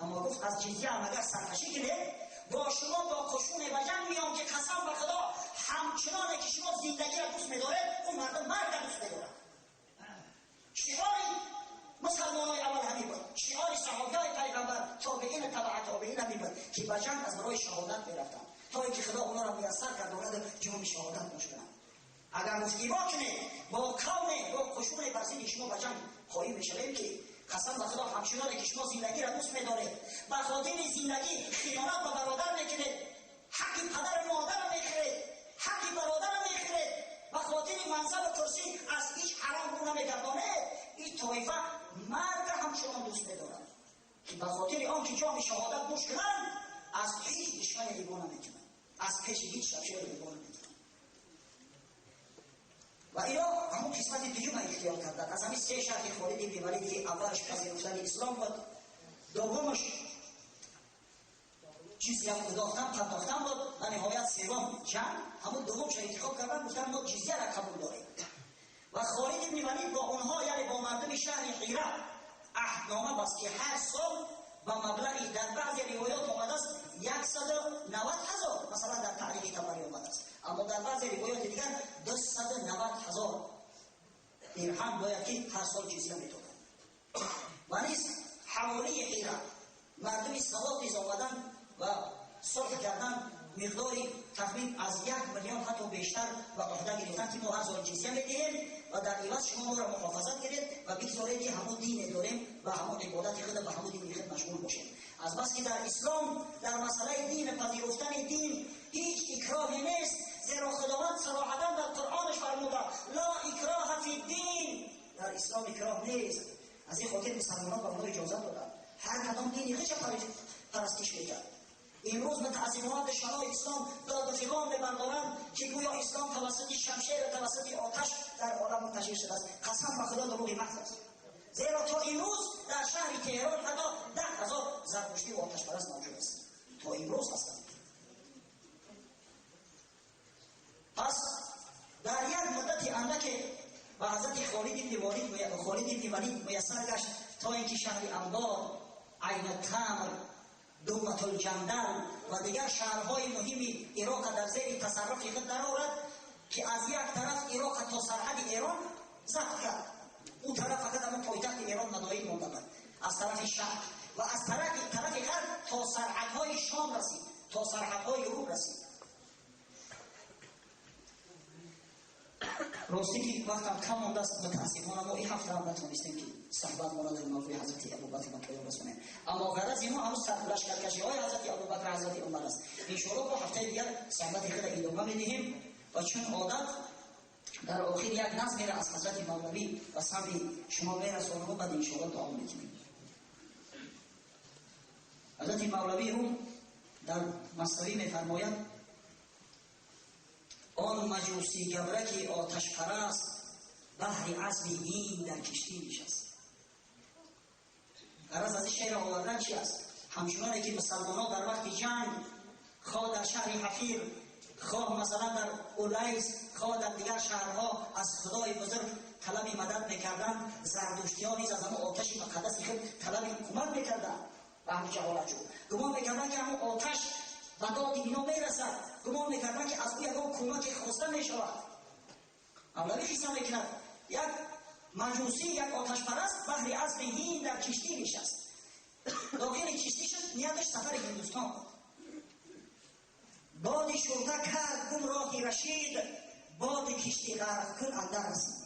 Speaker 1: اما گفت از جزیه هم اگر سرکشی کنید، با شما با قشون و جنگ میام که قسم به خدا همچنانه که شما زندگی را دوست می‌دارید، اون مردم مرگ را دوست می‌دارند. شعار مسلمانای اول همین بود، شعار صحابه‌های پیغمبر، تابعین، تبع تابعین همین بود که به جنگ از برای شهادت می‌رفتند تا اینکه خدا اونا را میسر کرد و جام شهادت نوش کنند. اگر مفتیبا کنید با قوم با قشون بر ضد شما به جنگ خواهیم می‌شویم که قسم به خدا همچنانه که شما زندگی را دوست می‌دارید، به خاطر زندگی خیانت به برادر می‌کنید، حق پدر و مادر را می‌خورید، حق برادر را می‌خورید، به خاطر منصب و کرسی از هیچ حرام رو نمی‌گردانید. این طایفه مرگ همچنان دوست می‌دارند که به خاطر آن که جام شهادت نوش کنند از هیچ دشمن ایمان نمی‌کنند، از پیش هیچ شمشیر ایمان نمی‌کنند. و اینا همون قسمت دوم اختیار کردن. از همین سه شرط خالد بن ولید که اولش پذیرفتن اسلام بود، دومش جزیه پرداختن بود و نهایت سوم جنگ. همون دومش انتخاب کردن، گفتن ما جزیه را قبول داریم. و خالد بن ولید با اونها، یعنی با مردم شهر حیره، عهدنامه بست که هر سال با مبلغی در بعضی روایات آمده است 190,000، مثلا در تاریخ طبری آمده است، اما در بعضی روایات دیگر 290,000 درهم باید که هر سال جزیه میدادند. و نیز حوالی حیره مردم سواد نیز آمدن و صلح کردن، مقداری تخمین از 1 میلیون حتی بیشتر و عهده گرفتن که ما هر سال جزیه میدهیم و در عوض شما ما را محافظت کنید و بگذارید که همون دین داریم و همون عبادت خود و همون دین خود مشغول باشیم. از بس که در اسلام در مسئله دین، پذیرفتن دین هیچ اکراهی نیست، زیرا خداوند صراحتا در قرآنش فرموده لا اکراه فی الدین، در اسلام اکراه نیست. از این خاطر مسلمانان به اونها اجازه دادن هر کدام دینی خودش پرستش میکرد. امروز متاسفانه دشمنان اسلام داد و فغان میبردارند که گویا اسلام توسط شمشیر و توسط آتش در عالم منتشر شده است. قسم به خدا دروغ محض است، زیرا تا امروز در شهر تهران حتی 10,000 زرتشتی و آتش پرست موجود است، تا امروز هستند. پس در یک مدت اندک به حضرت خالد بن ولید میسر گشت تا اینکه شهر انبار، عین التمر، دومة الجندل و دیگر شهرهای مهم عراق در زیر تصرف خود درآورد که از یک طرف عراق تا سرحد ایران ضبط کرد، اون طرف فقط همون پایتخت ایران مدائن مانده بود از طرف شرق، و از طرف غرب تا سرحدهای شام رسید، تا سرحدهای روم رسید. راستی که وقتم کم مونده است، متاسفانه ما این هفته هم نتونستیم که صحبت ما را در موضوع حضرت ابوبکر به پایان رسونیم، اما غرض ما هنوز لشکرکشی های حضرت ابوبکر حضرت عمر است. انشاءالله با هفته دیگر صحبت خود ادامه میدهیم و چون عادت در آخر یک نظم را از حضرت مولوی و سمع شما میرسانم و بعد انشاءالله دعا میکنیم. حضرت مولوی هم در مثنوی میفرماید آن مجوسی گبرک آتش پرست بحر عزم هین در کشتی نشست. غرض از این شعر آوردن چی است؟ همچنانه که مسلمان ها در وقت جنگ، خواه در شهر حفیر، خواه مثلا در اولیس، خواه در دیگر شهرها از خدای بزرگ طلب مدد میکردند، زردشتی ها نیز از همون آتش مقدس خود طلب کمک میکردند. به همین جهالت شد گمان میکردند که همون آتش به داد اینا میرسد، گمان میکردند که از او یکان کمک خواسته میشود. مولوی قصه میکند یک مجوسی، یک آتش پرست بحر عزم هند در کشتی نشست. داخل کشتی شد، نیتش سفر هندوستان بود. باد شرطه کرد گم راهی رشید، باد کشتی غرق کن اندر رسید.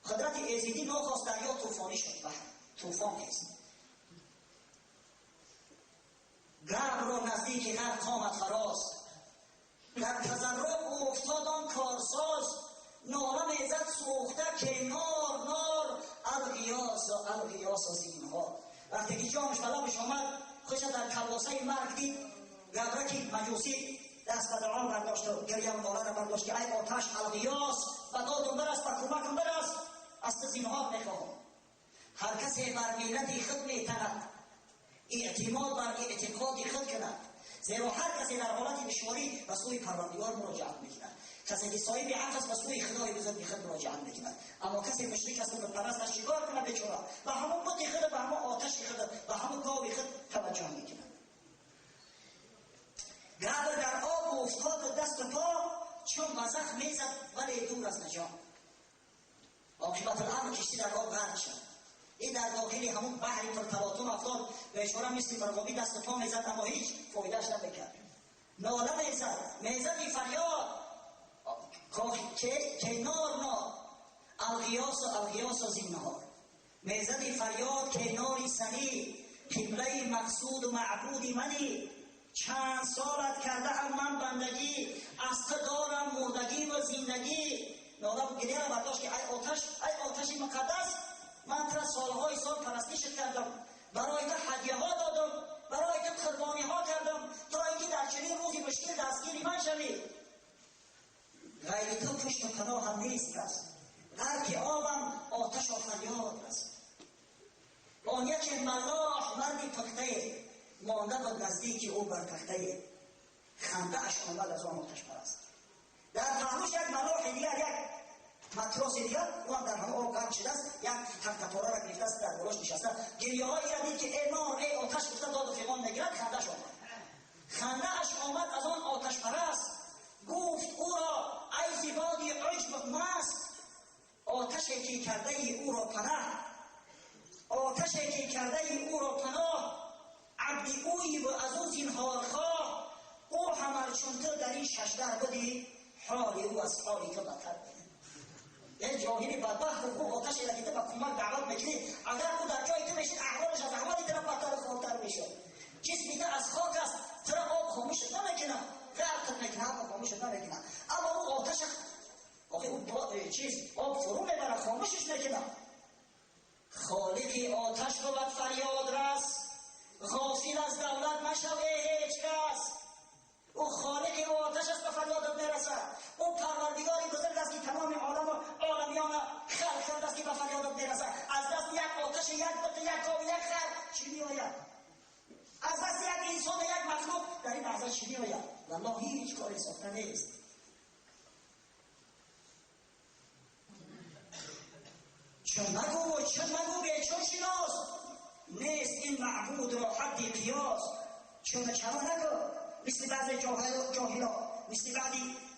Speaker 1: قدرت ایزدی ناخواست دریا طوفانی شد، بحر طوفان خیست. گرم را نزدیک غرق آمد فراز، در تضرع افتاد آن کارساز. ناله میزد سوخته که نار نار، الغیاس الغیاس زینها. وقتی که جامش بلابش آمد، خوش در کلاسه مرگ دید. گبرک مجوسی دست به دعا برداشت و گریه و ناله را برداشت که ای آتش الغیاث، به دادم برس، به کمکم برس، از تو زینهار میخواهم. هر کسی بر ملت خود میتند، اعتماد بر اعتقاد خود کند، زیرا هر کسی در حالت دشواری به سوی پروردگار مراجعت میکند. کسی که صاحب حق است به سوی خدای بزرگ خود مراجعت میکند. اما کسی مشرک است و بتپرست است چیکار کنه بیچاره؟ به همون بت خود، به همون آتش خود، به همون گاو خود توجه میکند. گبر در آب و افتاد دست و پا، چون وزخ میزد ولی دور از نجات. عاقبت الامر کشتی در آب غرق شد. این در داخل همون بحری پرتلاطم افتاد و اشاره مثل مرغابی دست و پا میزد، اما هیچ فایدهش نمیکرد. ناله میزد، میزدی فریاد که نار نار، الغیاس و الغیاس و زینهار. میزدی فریاد که ناری سنی، قبله مقصود و معبودی منی. چند سالت کرده هم من بندگی، از تو دارم مردگی و زندگی. ناله و گریه را برداشت که ای آتش، ای آتش مقدس، من تو را سالهای سال پرستش کردم، برای تو هدیه ها دادم، برای تو قربانی ها کردم، تا اینکه در چنین روزی مشکل دستگیری من شوی. غیر تو پشت و پناه هم نیست است، غرق آبم آتش و فریاد است. آن یک ملاح مردی پخته، مانده بود نزدیک او بر تخته، خنده اش آمد از آن آتش پرست. در پهلوش یک ملاح دیگر، یک متراس دیگر، او هم در همه آب غرق شده است، یک تخته پاره را گرفته است، در بالاش نشسته. گریه هایی را دید که ای نار، ای آتش، گفته داد و فغان میگیرد. خنده اش آمد، خنده اش آمد از آن آتش پرست. گفت او را ای زبادی عجب مست، آتشی که کرده ای او را پناه، آتشی که کرده ای او را پناه. عبد اویی و از او زینهار خواه، او همر چون تو در این شش در بودی، حال او از حالی تو بدتر بودی. یه جاهلی بدبخت او آتشی را که تو به کمک دعوت میکنی، اگر او در جای تو میشد احوالش از احوال تو بدتر و خرابتر میشد. جسمی تو از خاک است، تو را آب خاموش نمیکنه، غرقت میکنه، آب خاموش نمیکنه. اما او آتش آخه او چیز آب فرو میبره، خاموشش میکنه. خالقی آتش بود فریاد رس، غافل از دولت مشو ای هیچ کس. او خالق او آتش است، به فریادت میرسد. او پروردگاری بزرگ است که تمام عالم و عالمیان خلق کرده است که به فریادت میرسد. از دست یک آتش، یک بت، یک گاو، یک خر چی میآید؟ از دست یک انسان، یک مخلوق در این لحظه چی میآید؟ والله هیچ کاری ساخته نیست. چون مگو و چون مگو به چون شناس، نیست این معبود را حد قیاس. چون چرا نگو مثل بعضی جاهلا، مثل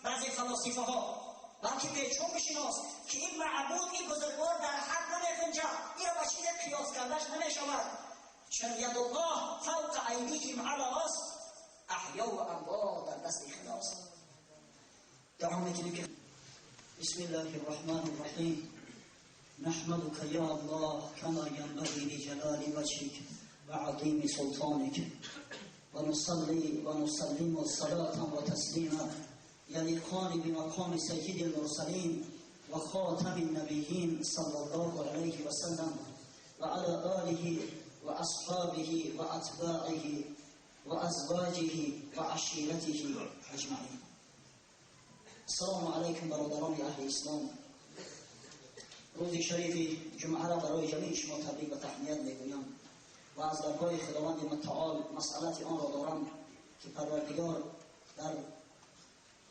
Speaker 1: بعضی فلاسفه ها، بلکه به چون بشناس که این معبود، این بزرگوار در حد نمیگنجد، این را با چیز قیاس کردش نمیشود. چون ید الله فوق ایدیهم علاست، احیا و اموات در دست خداست. دعا میکنیم که بسم الله الرحمن الرحیم. نحمدك يا الله كما ينبغي لجلال وجهك وعظيم سلطانك، ونصلي ونسلم صلاة وتسليما يليقان بمقام سيد المرسلين وخاتم النبيين صلى الله عليه وسلم وعلى آله وأصحابه وأتباعه وأزواجه وعشيرته أجمعين. السلام عليكم برادران أهل الإسلام. روز شریف جمعه را برای جميع شما تبریک و تهنیت میگویم و از درگاه خداوند متعال مسئلت آن را دارم که پروردگار در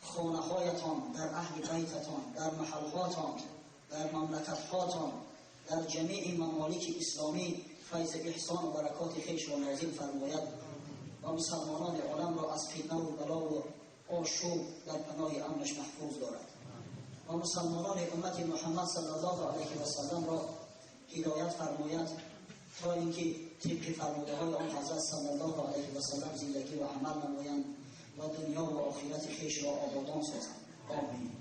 Speaker 1: خانه هایتان، در اهل بیتتان، در محلهاتان، در مملکتهاتان، در جمیع ممالک اسلامی فیض احسان و برکات خویش را نازل فرماید و مسلمانان عالم را از فتنه و بلا و آشوب در پناه امنش محفوظ دارد و مسلمانان امت محمد صلی الله علیه و سلم را هدایت فرماید تا اینکه طبق فرموده های آن حضرت صلی الله علیه و سلم زندگی و عمل نمایند و دنیا و آخرت خویش را آبادان سازند. آمین.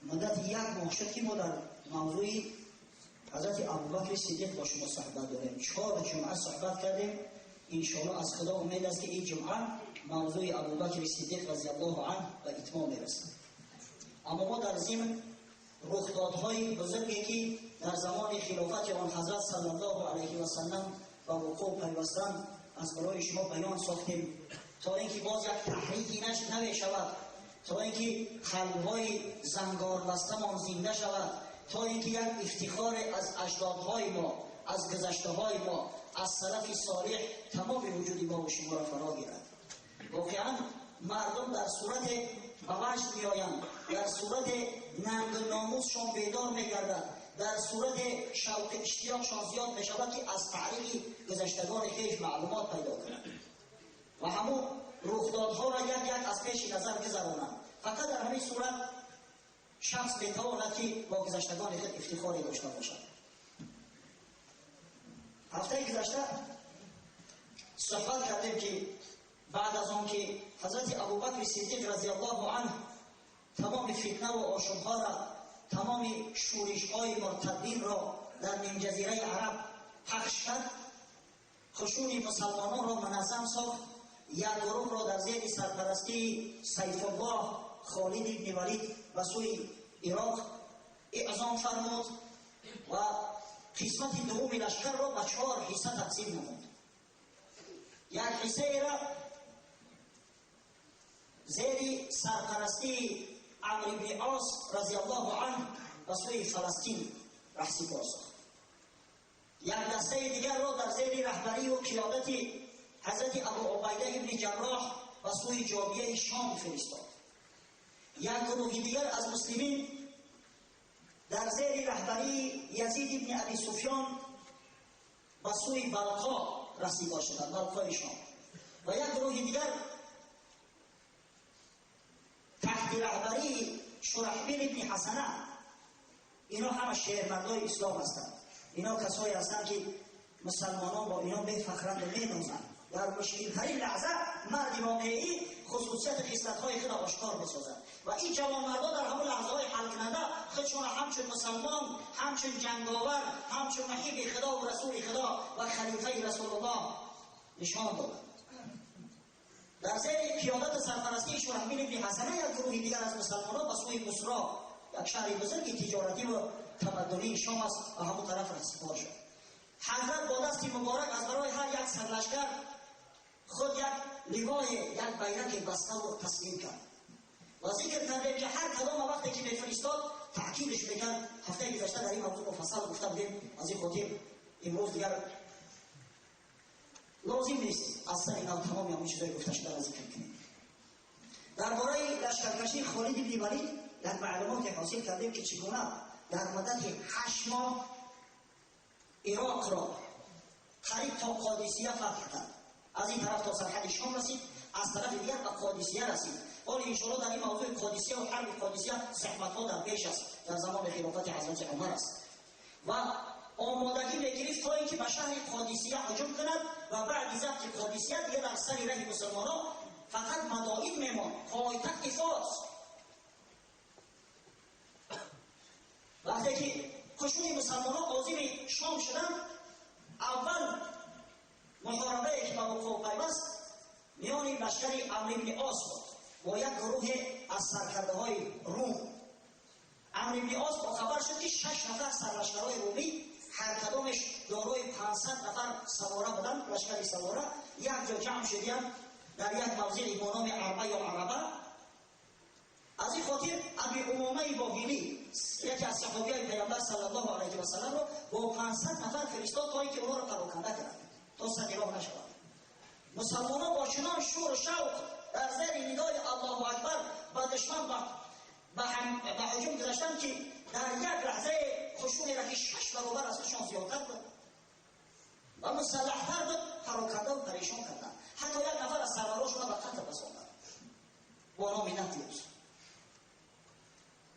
Speaker 1: مدت یک ماه شد که ما در موضوع حضرت ابوبکر صدیق با شما صحبت داریم. 4 جمعه صحبت کردیم. انشاءالله از خدا امید است که این جمعه موضوع ابوبکر صدیق رضی الله عنه به اتمام میرسد. اما ما در ضمن رخدادهای بزرگی که در زمان خلافت آن حضرت صلی الله علیه و سلم به وقوع پیوستند از برای شما بیان ساختیم تا اینکه باز یک تحریکی نمیشود، تا اینکه قلب‌های زنگار بستمان زنده شود، تا اینکه یک افتخار از اجدادهای ما، از گذشته‌های ما، از سلف صالح تمام وجود ما و شما را فرا گیرد. واقعا مردم در صورت به وجد میآیند، در صورت ننگ و ناموسشان بیدار میگردد، در صورت شوق اشتیاقشان زیاد میشود که از تاریخ گذشتگان خویش معلومات پیدا کنند و همون رخدادها را یک یک از پیش نظر گذرانند. فقط در همین صورت شخص میتواند که با گذشتگان خود افتخاری داشته باشد. هفته گذشته صحبت کردیم که بعد از آن که حضرت ابوبکر صدیق رضی الله عنه تمام فتنه و آشوبها را، تمام شورش‌های مرتدین را در نیم جزیره عرب پخش کرد، خشون مسلمانان را منظم ساخت، یک گروه را در زیر سرپرستی سیف الله خالد بن ولید به سوی عراق اعزام فرمود و قسمت دوم لشکر را به 4 حصه تقسیم نمود. یک حصه را زیر سرپرستی عمرو بن عاص رضی الله عنه به سوی فلسطین رهسپار ساخت. یک دسته دیگر را در زیر رهبری و قیادت حضرت ابو عبیده ابن جراح به سوی جابیه شام فرستاد. یک گروه دیگر از مسلمین در زیر رهبری یزید ابن ابی سفیان به سوی بلقا رسیده شدند، بلقای شام. و یک گروه دیگر تحت رهبری شرحبیل ابن حسنه. اینا همه شهرمندای اسلام هستند، اینا کسایی هستند که مسلمانان با اینا میفخرند و مینازند. در مشکل ترین لحظه مرد واقعی خصوصیت خصلت‌های خود را آشکار می‌سازد و این جوانمردا در همون لحظه‌های حل کننده خودشون را همچون مسلمان، همچون جنگاور، همچون محب خدا و رسول خدا و خلیفه رسول الله نشان دادند. در زیر قیادت سرپرستی شرحبیل ابن حسنه یک گروه دیگر از مسلمانان به سوی بصرا، یک شهر بزرگ تجارتی و تمدنی شام است، به همون طرف رهسپار شد. حضرت با دست مبارک از برای هر یک سرلشکر خود یک لوای، یک بیرق بسته و تسلیم کرد و ذکر کردیم که هر کدام وقتی که میفرستاد تأکیدش میکرد. هفته گذشته در این موضوع مفصل گفته بودیم، از این خاطر امروز دیگر لازم نیست از سر اینا تمام همین چیزای گفته شده را ذکر کنیم. درباره لشکرکشی خالد بن ولید یک معلومات حاصل کردیم که چگونه در مدت 8 ماه عراق را قریب تا قادسیه فتح کرد. از این طرف تا سرحد شام رسید، از طرف دیگر به قادسیه رسید. حالا انشاءالله در این موضوع قادسیه و حرب قادسیه زحمت‌ها در پیش است، در زمان خلافت حضرت عمر است و آمادگی می‌گرفت تا اینکه به شهر قادسیه هجوم کند و بعد ضبط قادسیه دیگه در سر راه مسلمانان فقط مدائن می‌ماند، پایتخت فارس. وقتی که قشون مسلمانان عازم شام شدند، اول محاربه که به وقوع پیوست میان لشکر عمرو بن عاص بود با یک گروه از سرکرده‌های روم. عمرو بن عاص با خبر شد که 6 نفر سرلشکرهای رومی هر کدامش دارای 500 نفر سواره بودند، لشکر سواره، یک جا جمع شدند در یک موضع با نام عربه یا عربه. از این خاطر ابی امامه باهلی یکی از صحابیای پیامبر صلی الله علیه و سلم را با 500 نفر فرستاد تا اینکه اونها را پراکنده کند تا سر راه نشود. مسلمانان با چنان شور و شوق در زیر ندای الله اکبر با دشمن به هجوم گذاشتند که در یک لحظه خشونی را که 6 برابر از خودشان زیادتر بود و مسلحتر بود پراکنده و پریشان کردند. حتی یک نفر از سروراشون را به قتل رساندند با نام نتیوس.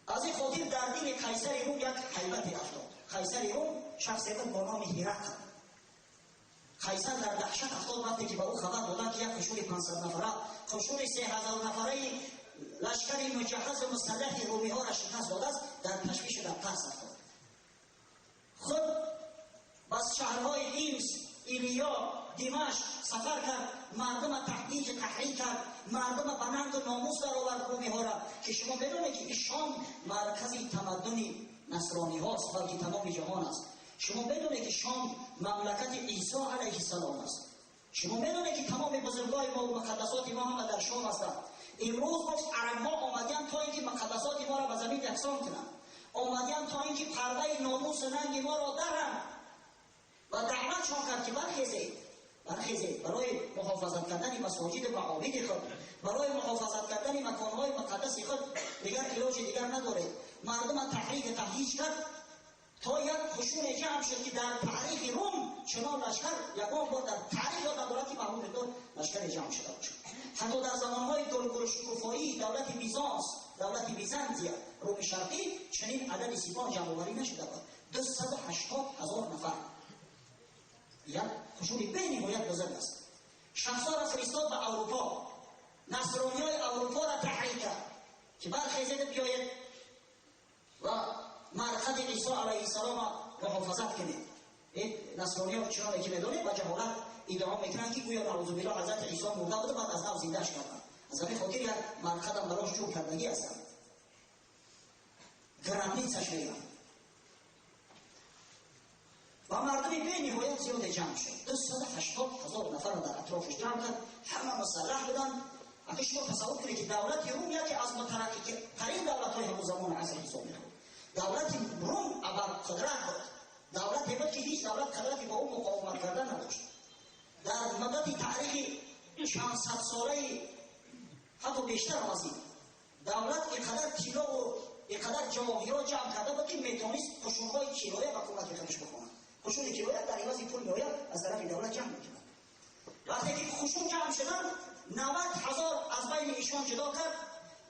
Speaker 1: از این خاطر در دین قیصر روم یک هیبتی افتاد. قیصر روم شخصی بود با نام هرقل. قیصر در دهشت افتاد وقتی که به او خبر دادند که یک قشون 500 نفره، قشون 3000 نفره لشکر مجهز و مسلح رومی ها را شکست داده است. در تشویش و در ترس افتاد. خود بس شهرهای حمص، ایلیا، دمشق سفر کرد، مردم تهدید تحریک کرد، مردم به ننگ و ناموس در آورد رومی ها را که شما بدونید که این شام مرکز تمدن نصرانی هاست، بلکه تمام جهان است. شما بدونید که شام مملکت عیسی علیه السلام است. Шумо медонед ки тамоми бузургои мо ва муқаддасоти мо ҳама дар Шом ҳастанд. Имрӯз гуфт арабҳо омадианд то инки муқаддасоти моро ба замин яксон кунанд, омадианд то инки пардаи номус ва нанги моро даранд. Ва даъватшон кард ки бархезед, бархезед барои муҳофизат кардани масоҷид ва маобиди худ, барои муҳофизат кардани маконҳои муқаддаси худ. Дигар илоҷи дигар надоред. Мардумро таҳрик ва таҳйиҷ кард то як хушуне ҷамъ шуд ки дар таърихи Рум чунон лашкар ягон бор дар таърих ёд надорад ки ба ҳамон миқдор лашкаре ҷамъ шуда бошад. Ҳатто дар замонҳои гулгулшукуфоии давлати Бизанс, давлати Византия, Руми Шарқӣ чунин адади сипоҳ ҷамъоварӣ нашуда буд. 280,000 нафар. Як хушуни бениҳоят бузург аст. Шахсҳоро фиристод ба Аврупо, насрониҳои Аврупоро таҳрик кард ки бархезед биёед ва марқади Исо алайҳиссаломро муҳофизат кунед. Ин насрониҳо чуноне ки медонед ба ҷаҳолат иддао мекунанд ки гӯё наъузубиллоҳ ҳазрати Исо мурда буда, баъд аз нав зиндааш карданд. Аз ҳамин хотир як марқадам барош ҷӯр кардагӣ ҳастанд, гробницаш мегӯянд. Ва мардуми бениҳоят зиёде ҷамъ шуд. 280,000 нафарро дар атрофаш ҷамъ кард. Ҳама мусаллаҳ буданд. Агар шумо тасаввур кунед ки давлати Рум яке аз мутараққитарин давлатҳои ҳамон замони аср ҳисоб мехӯрд. Давлати Рум абарқудрат буд, давлате буд ки ҳеҷ давлат қудрати ба ӯ муқовимат кардан надошт. Дар муддати таърихи чанд сад солаи ҳатто бештар аз ин давлат инқадар тилло ва инқадар ҷавоҳирот ҷамъ карда буд ки метавонист қушунҳои кироя ба кӯмаки худаш бихонад. Қушуни кироя дар ивази пул меояд, аз тарафи давлат ҷамъ мекунад. Вақте ки қушун ҷамъ шуданд, 90,000 аз байни ишон ҷудо кард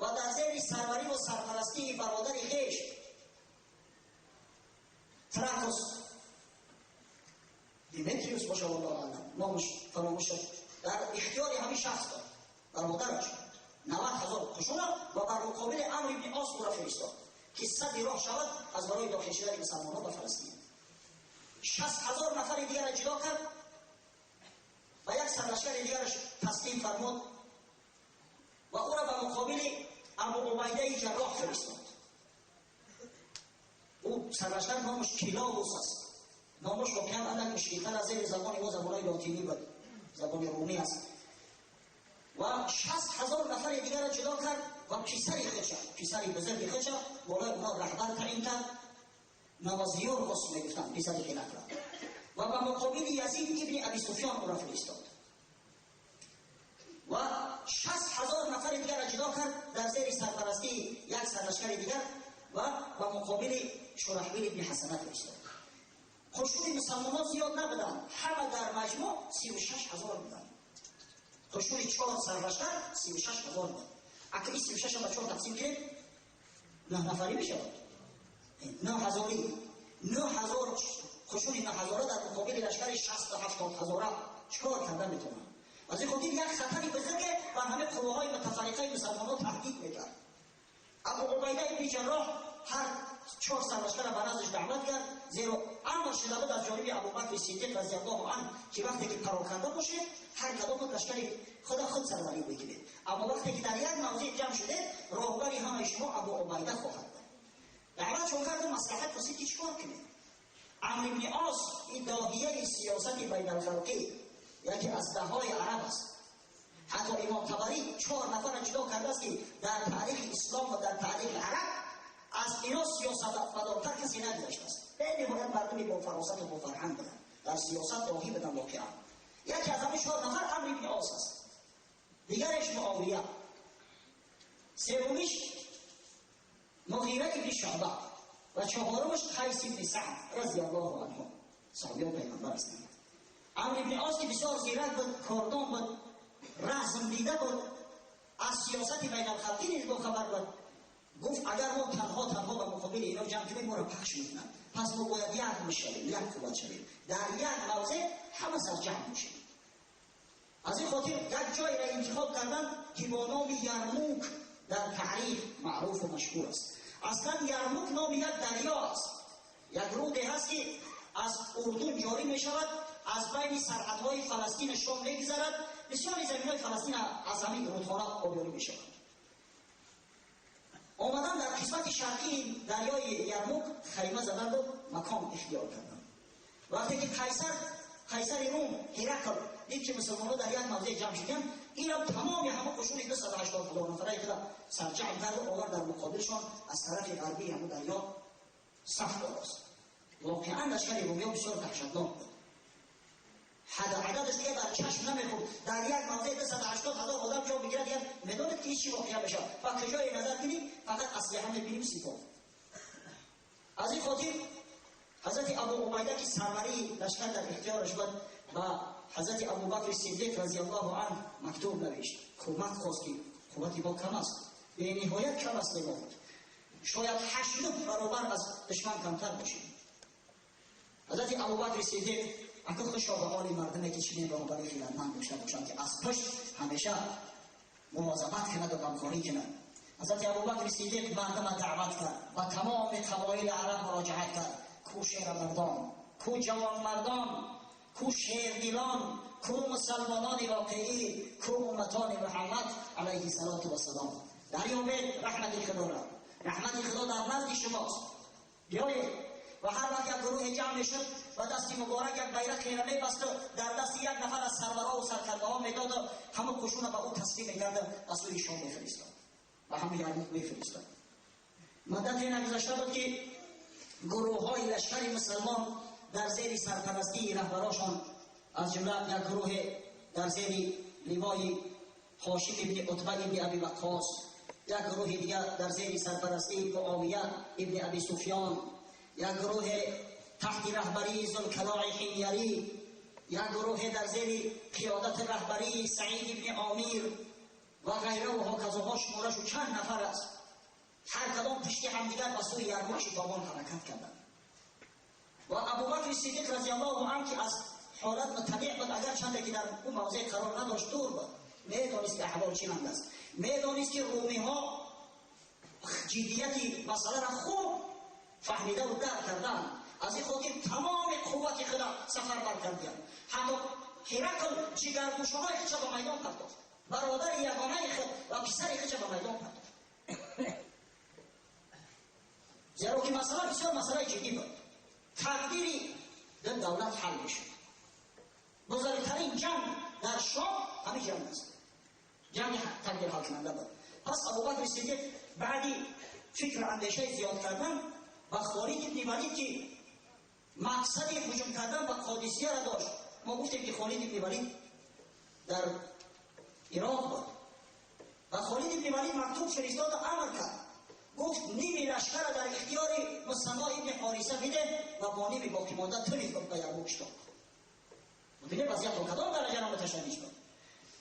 Speaker 1: ва дар зери сарварӣ ва сарпарастии бародари хеш Тракос Диметриус боша, валлоҳу аълам, номаш фаромӯш шуд, дар ихтиёри ҳамин шахс дод, бародараш 90,000 қушуна ва бар муқобили Амр ибни Ос ӯро фиристод ки сади роҳ шавад аз барои дохил шудани мусалмонҳо ба Фаластин. 60,000 нафари дигарро ҷудо кард ва як сарлашкари дигараш таслим фармуд ва ӯро ба муқобили Абу Убайдаи Ҷарроҳ фиристод. Ӯ сарлашкар номаш Киловус аст. Номаш воқеан андак мушкилтар аз зери забони мо забонҳои лотинӣ буд, забони румӣ аст. Ва 60,000 нафари дигарро ҷудо кард ва писари худша, писари бузурги худша болои онҳо раҳбар таъин кард. Навазиёрғус мегуфтанд писари хилакро. Ва ба муқобили Язид ибни Аби Суфён ӯро фиристод. Ва 60,000 нафари дигарро ҷудо кард дар зери сарпарастии як сарлашкари дигар ва ба муқобили Шурахбил ибни Ҳасана фиристод. Қушуни мусалмонҳо зиёд набуданд, ҳама дар маҷмӯъ 36,000 буданд. Қушуни 4 сарлашкар 36,000 буд. Агар ин 36 ба 4 тақсим кунем, 9 нафарӣ мешавад. 9,000. 9,000 қушуни 9,000 дар муқобили лашкари 60-70,000 чикор карда метавонанд? Аз ин хотир як хатари бузурге бар ҳамаи қувваҳои мутафарриқаи мусалмонҳо таҳдид мекард. Абу Убайда ибни Ҷарроҳ ҳар 4 сарлашкарро ба наздаш даъват кард, зеро амр шуда буд аз ҷониби Абубакри Сиддиқ разияллоҳу анҳу ки вақте ки пароканда бошед, ҳар кадомат лашкари худа худ сарварӣ бигиред. Аммо вақте ки дар як мавзеъ ҷамъ шудед, роҳбари ҳамаи шумо Абу Убайда хоҳад буд. Даъватшон карду маслиҳат пурсид ки чикор кунед. Амр ибни Ос ин доҳияи сиёсати байналхалқӣ яке аз даҳҳои араб аст. Ҳатто Имом Табарӣ 4 нафарро ҷудо кардааст ки дар таърихи ислом ва дар таърихи араб аз ино сиёсатмадортар касе нагузаштааст. Бениҳоят мардуми бофаросат ва бофарҳанг буданд, дар сиёсат доҳӣ буданд воқеан. Яке аз ҳамин 4 нафар Амр ибни Ос аст, дигараш Муовия, севумиш Муғира ибни Шуъба ва чаҳорумаш Қайс ибни Саъд разияллоҳу анҳу, саҳобиён пайғамбар ҳастанд. Амр ибни Ос ки бисёр зирак буд, кордон буд, разм дида буд, аз сиёсати байналхалқӣ низ бохабар буд, гуфт агар мо танҳо танҳо ба муқобили ино ҷамъ кунем, моро пахш мекунанд. Пас мо бояд як мешавем, як қувват шавем, дар як мавзеъ ҳама сарҷамъ бошем. Аз ин хотир як ҷойро интихоб карданд ки бо номи Ярмук дар таърих маъруфу машҳур аст. Аслан Ярмук номи як дарё аст, як руде ҳаст ки аз Урдун ҷорӣ мешавад, аз байни сарҳадҳои Фаластину Шом мегузарад. Бисёри заминҳои Фаластин аз ҳамин рудхона обёрӣ мешавад. Омадан дар қисмати шарқии дарёи Ярмук хайма заданду макон ихтиёр карданд. Вақте ки Қайсари Рум Ҳиракл دید که مسلمان‌ها در یک موضع جمع شدن، اینا تمام همه قشون 280,000 نفره خود سرجمع کرد و آورد در مقابلشان از طرف غربی همون دریا صف آراست. واقعا لشکر رومی‌ها بسیار وحشتناک بود. حد عددش دیگه در چشم نمیخورد. در یک موضع 280,000 آدم جا بگیرد، دیگه میدونید که هیچی واقعا بشه و کجای نظر کنیم فقط اسلحه میبینیم سپاه. از این خاطر حضرت ابو عبیده که سروری لشکر در اختیارش بود و حضرت ابوبکر صدیق رضی الله عنه مکتوب نوشت، کمک خواست که قوت ما کم است، به نهایت کم است، ما شاید 8 برابر از دشمن کمتر باشیم. حضرت ابوبکر صدیق اگه خوشا به حال مردمی که چنین راهبری خیرمند داشته باشند که از پشت همیشه مواظبت کند و غمخواری کند. حضرت ابوبکر صدیق مردم دعوت کرد و تمام قبایل عرب مراجعت کرد. کو شیر مردان، کو جوان مردان، کو شیردلان، کو مسلمانان واقعی، کو امتان محمد علیه الصلاة والسلام. دریابید رحمت خدا را، رحمت خدا در نزد شماست. بیایید. و هر وقت یک گروه جمع میشد و دستی مبارک یک بیرق را میبست و در دست یک نفر از سرورها و سرکرده‌ها میداد و همه قشون به او تسلیم میکرد و سوی شام میفرستاد و همه یرموک میفرستاد. مدتی نگذشته بود که گروه های لشکر مسلمان در زیر سرپرستی رهبراشان، از جمله یک گروه در زیر لوای هاشم ابن عتبه ابن ابی وقاص، یک گروه دیگر در زیر سرپرستی معاویه ابن ابی سفیان، یک گروه تحت رهبری ذوالکلاع حمیری، یک گروه در زیر قیادت رهبری سعید ابن عامر و غیره و هکذا، شمارش چند نفر است. هر کدام پشت همدیگر به سوی یرموک شتابان حرکت کردند. و ابوبکر صدیق رضی الله عنه که از حالت مطلع بود، اگر چند که در اون موضع قرار نداشت، دور بود، میدانست که احوال چی رنگ است، میدانست که رومی ها جدیت مسئله را خوب فهمیده و درک کردن. از این خاطر تمام قوت خدا سفر بر کردند. حتی هرقل جگرگوشه های خودش به میدان پرداخت، برادر یگانه خود و پسر خودش به میدان پرداخت، زیرا که مسئله بسیار مسئله جدی بود. تقدیری در دولت حل میشد. بزرگترین جنگ در شام همین جنگ است، جنگ تقدیر حل کننده بود. پس ابوبکر صدیق بعدی فکر اندیشه زیاد کردن و خالد ابن ولید که مقصد هجوم کردن به قادسیه را داشت. ما گفتیم که خالد ابن ولید در عراق بود و خالد ابن ولید مکتوب فرستاد و امر کرد، گفت نیمی لشکر را در اختیار مثنی ابن حارثه بده و با نیمی باقی مانده تولید به یرموک شتاب. ببینید وضعیت تا کدام درجه را متشنج بود.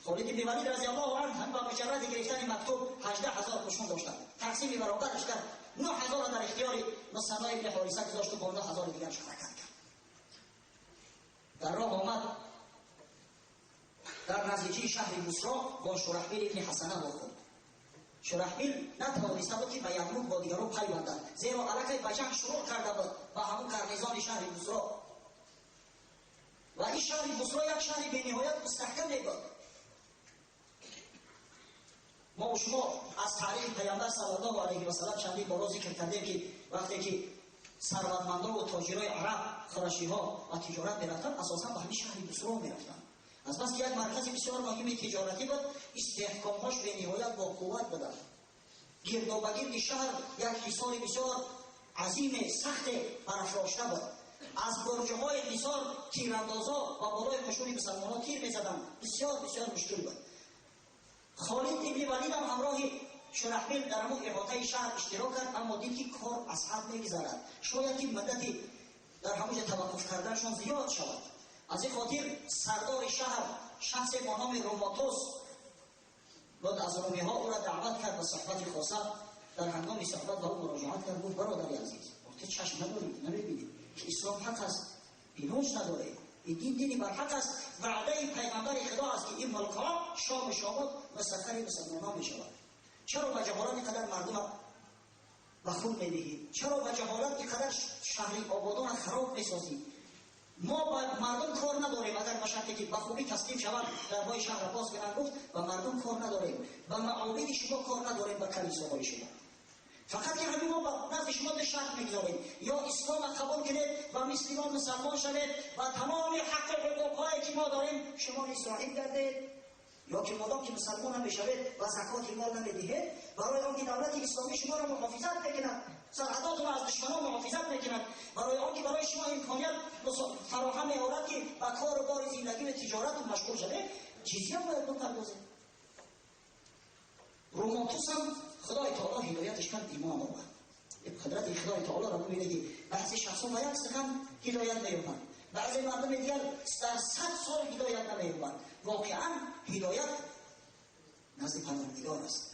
Speaker 1: خالد ابن ولید رضی الله عنه هم با مجرد گرفتن مکتوب 18,000 قشون داشتند، تقسیم برابرش کرد، 9,000 را در اختیار مثنی ابن حارثه گذاشت و با 9,000 دیگر حرکت کرد. در راه آمد در نزدیکی شهر بصرا با شرحبیل ابن حسنه برخورد. شرحبیل نتوانسته بود که به یرموک با دیگران پیوندد، زیرا علیه به جنگ شروع کرده بود با همون گارنیزان شهر بصرا. و این شهر بصرا یک شهر بی‌نهایت مستحکم بود. ما و شما از تاریخ پیامبر صلی الله علیه و سلم چندین بار ذکر کردیم که وقتی که ثروتمندان و تاجرای عرب، قریشی‌ها و تجارت می‌رفتند، اساساً به همین شهر بصرا می‌رفتند. از بس که یک مرکز بسیار مهم تجارتی بود، استحکامهاش به نهایت با قوت بودند. گردابگرد شهر یک حصار بسیار عظیم سخت برافراشته بود. از برج‌های حصار تیراندازا و بالای قشون مسلمان‌ها تیر می‌زدند. بسیار بسیار مشکل بود. خالد ابن ولید هم همراه شرحبیل در همون احاطه شهر اشتراک کرد، اما دید که کار از حد می‌گذرد، شاید که مدتی در همونجا توقف کردنشان زیاد شود. از این خاطر سردار شهر، شخص با نام روماتوس بود، از رومی‌ها او را دعوت کرد به صحبت خاصه. در هنگام صحبت با او مراجعت کرد، گفت برادر عزیز، تو چشم نداری، نمی‌بینی که اسلام حق است، بینوش نداره، این دین دینی بر حق است، وعده پیغمبر خدا است که این ملک‌ها شام شامات مسخر مسلمانان می‌شود. چرا به جهالت اینقدر مردم به خون می‌دهی؟ چرا به جهالت اینقدر شهری آبادان خراب می‌سازی؟ ما با مردم کار نداریم، اگر به که به خوبی تسلیم شود درهای شهر را باز کنند. گفت با مردم کار نداریم، با معابد شما کار نداریم، با کلیساهای شما. فقط که همین ما نزد شما دو شرط میگذاریم، یا اسلام قبول کنید و مثل ما مسلمان شوید و تمام حق حقوقهایی که ما داریم شما صاحب گردید، یا که مادام که مسلمان هم بشوید و زکات مال نمیدهید، برای آنکه دولت اسلامی شما را محافظت میکند، سرحدات را از دشمنان محافظت میکند، برای آنکه برای شما امکانیت فراهم میآورد که به کار و بار زندگی و تجارت مشغول شوید، جزیه باید بپردازید. روماتوس هم خدای تعالی هدایتش کرد، ایمان آورد. قدرت خدای تعالی را ببینید که بعضی شخصا با یک سخن هدایت می‌یابند، بعضی مردم دیگر در 100 سال هدایت نمی‌یابند. واقعا هدایت نزد پروردگار است.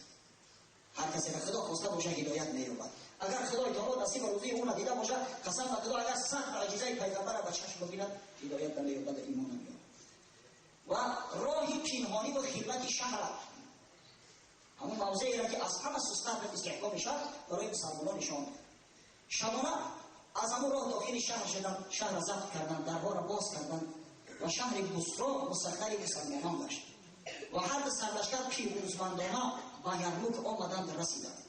Speaker 1: هر کسی که خدا خواسته باشه هدایت می‌یابد. اگر خدای تعالی نصیب روزی او ندیده باشه، قسم به خدا اگر 100 معجزه پیغمبر به چشم ببیند هدایت نمی‌یابد، ایمان نمی‌یابد. و راه پنهانی و خدمت شهر، همون موضعی را که از همه سستر به استحکام شهر برای مسلمانان نشان داد. شبانه از همون راه داخل شهر شدن، شهر را ضبط کردن، درها را باز کردن و شهر بصرا مسخر مسلمانان گشت و هر دو سرلشکر پیروزمندانه به یرموک آمدند، رسیدند.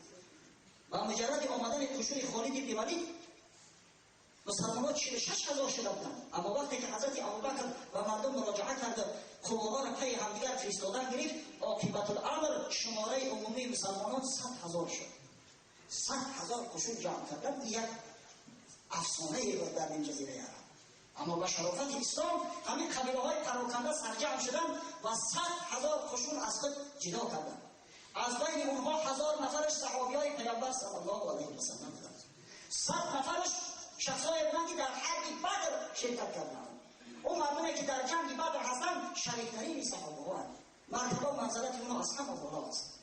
Speaker 1: و مجرد آمدن قشون خالد بن ولید مسلمانان 46,000 شده بودند. اما وقتی که حضرت ابوبکر و مردم مراجعه کرد، قواها را پی همدیگر فرستادن گرفت، عاقبت الامر شماره عمومی مسلمانان 100,000 شد. 100,000 قشون جمع کردن یک افسانه بود در این جزیره عرب. اما با شرافت اسلام همین قبیله های پراکنده سرجمع شدند و 100,000 قشون از خود جدا کردند. از بین اونها 1000 نفرش صحابی های پیامبر صلی الله علیه و سلم بودند، 100 نفرش شخصایی بودند که در حرب بدر شرکت کردند. اون مردمی که در جنگ بدر هستند شریکترین صحابه ها هستند، مرتبه و منزلت اونها از همه بالا است.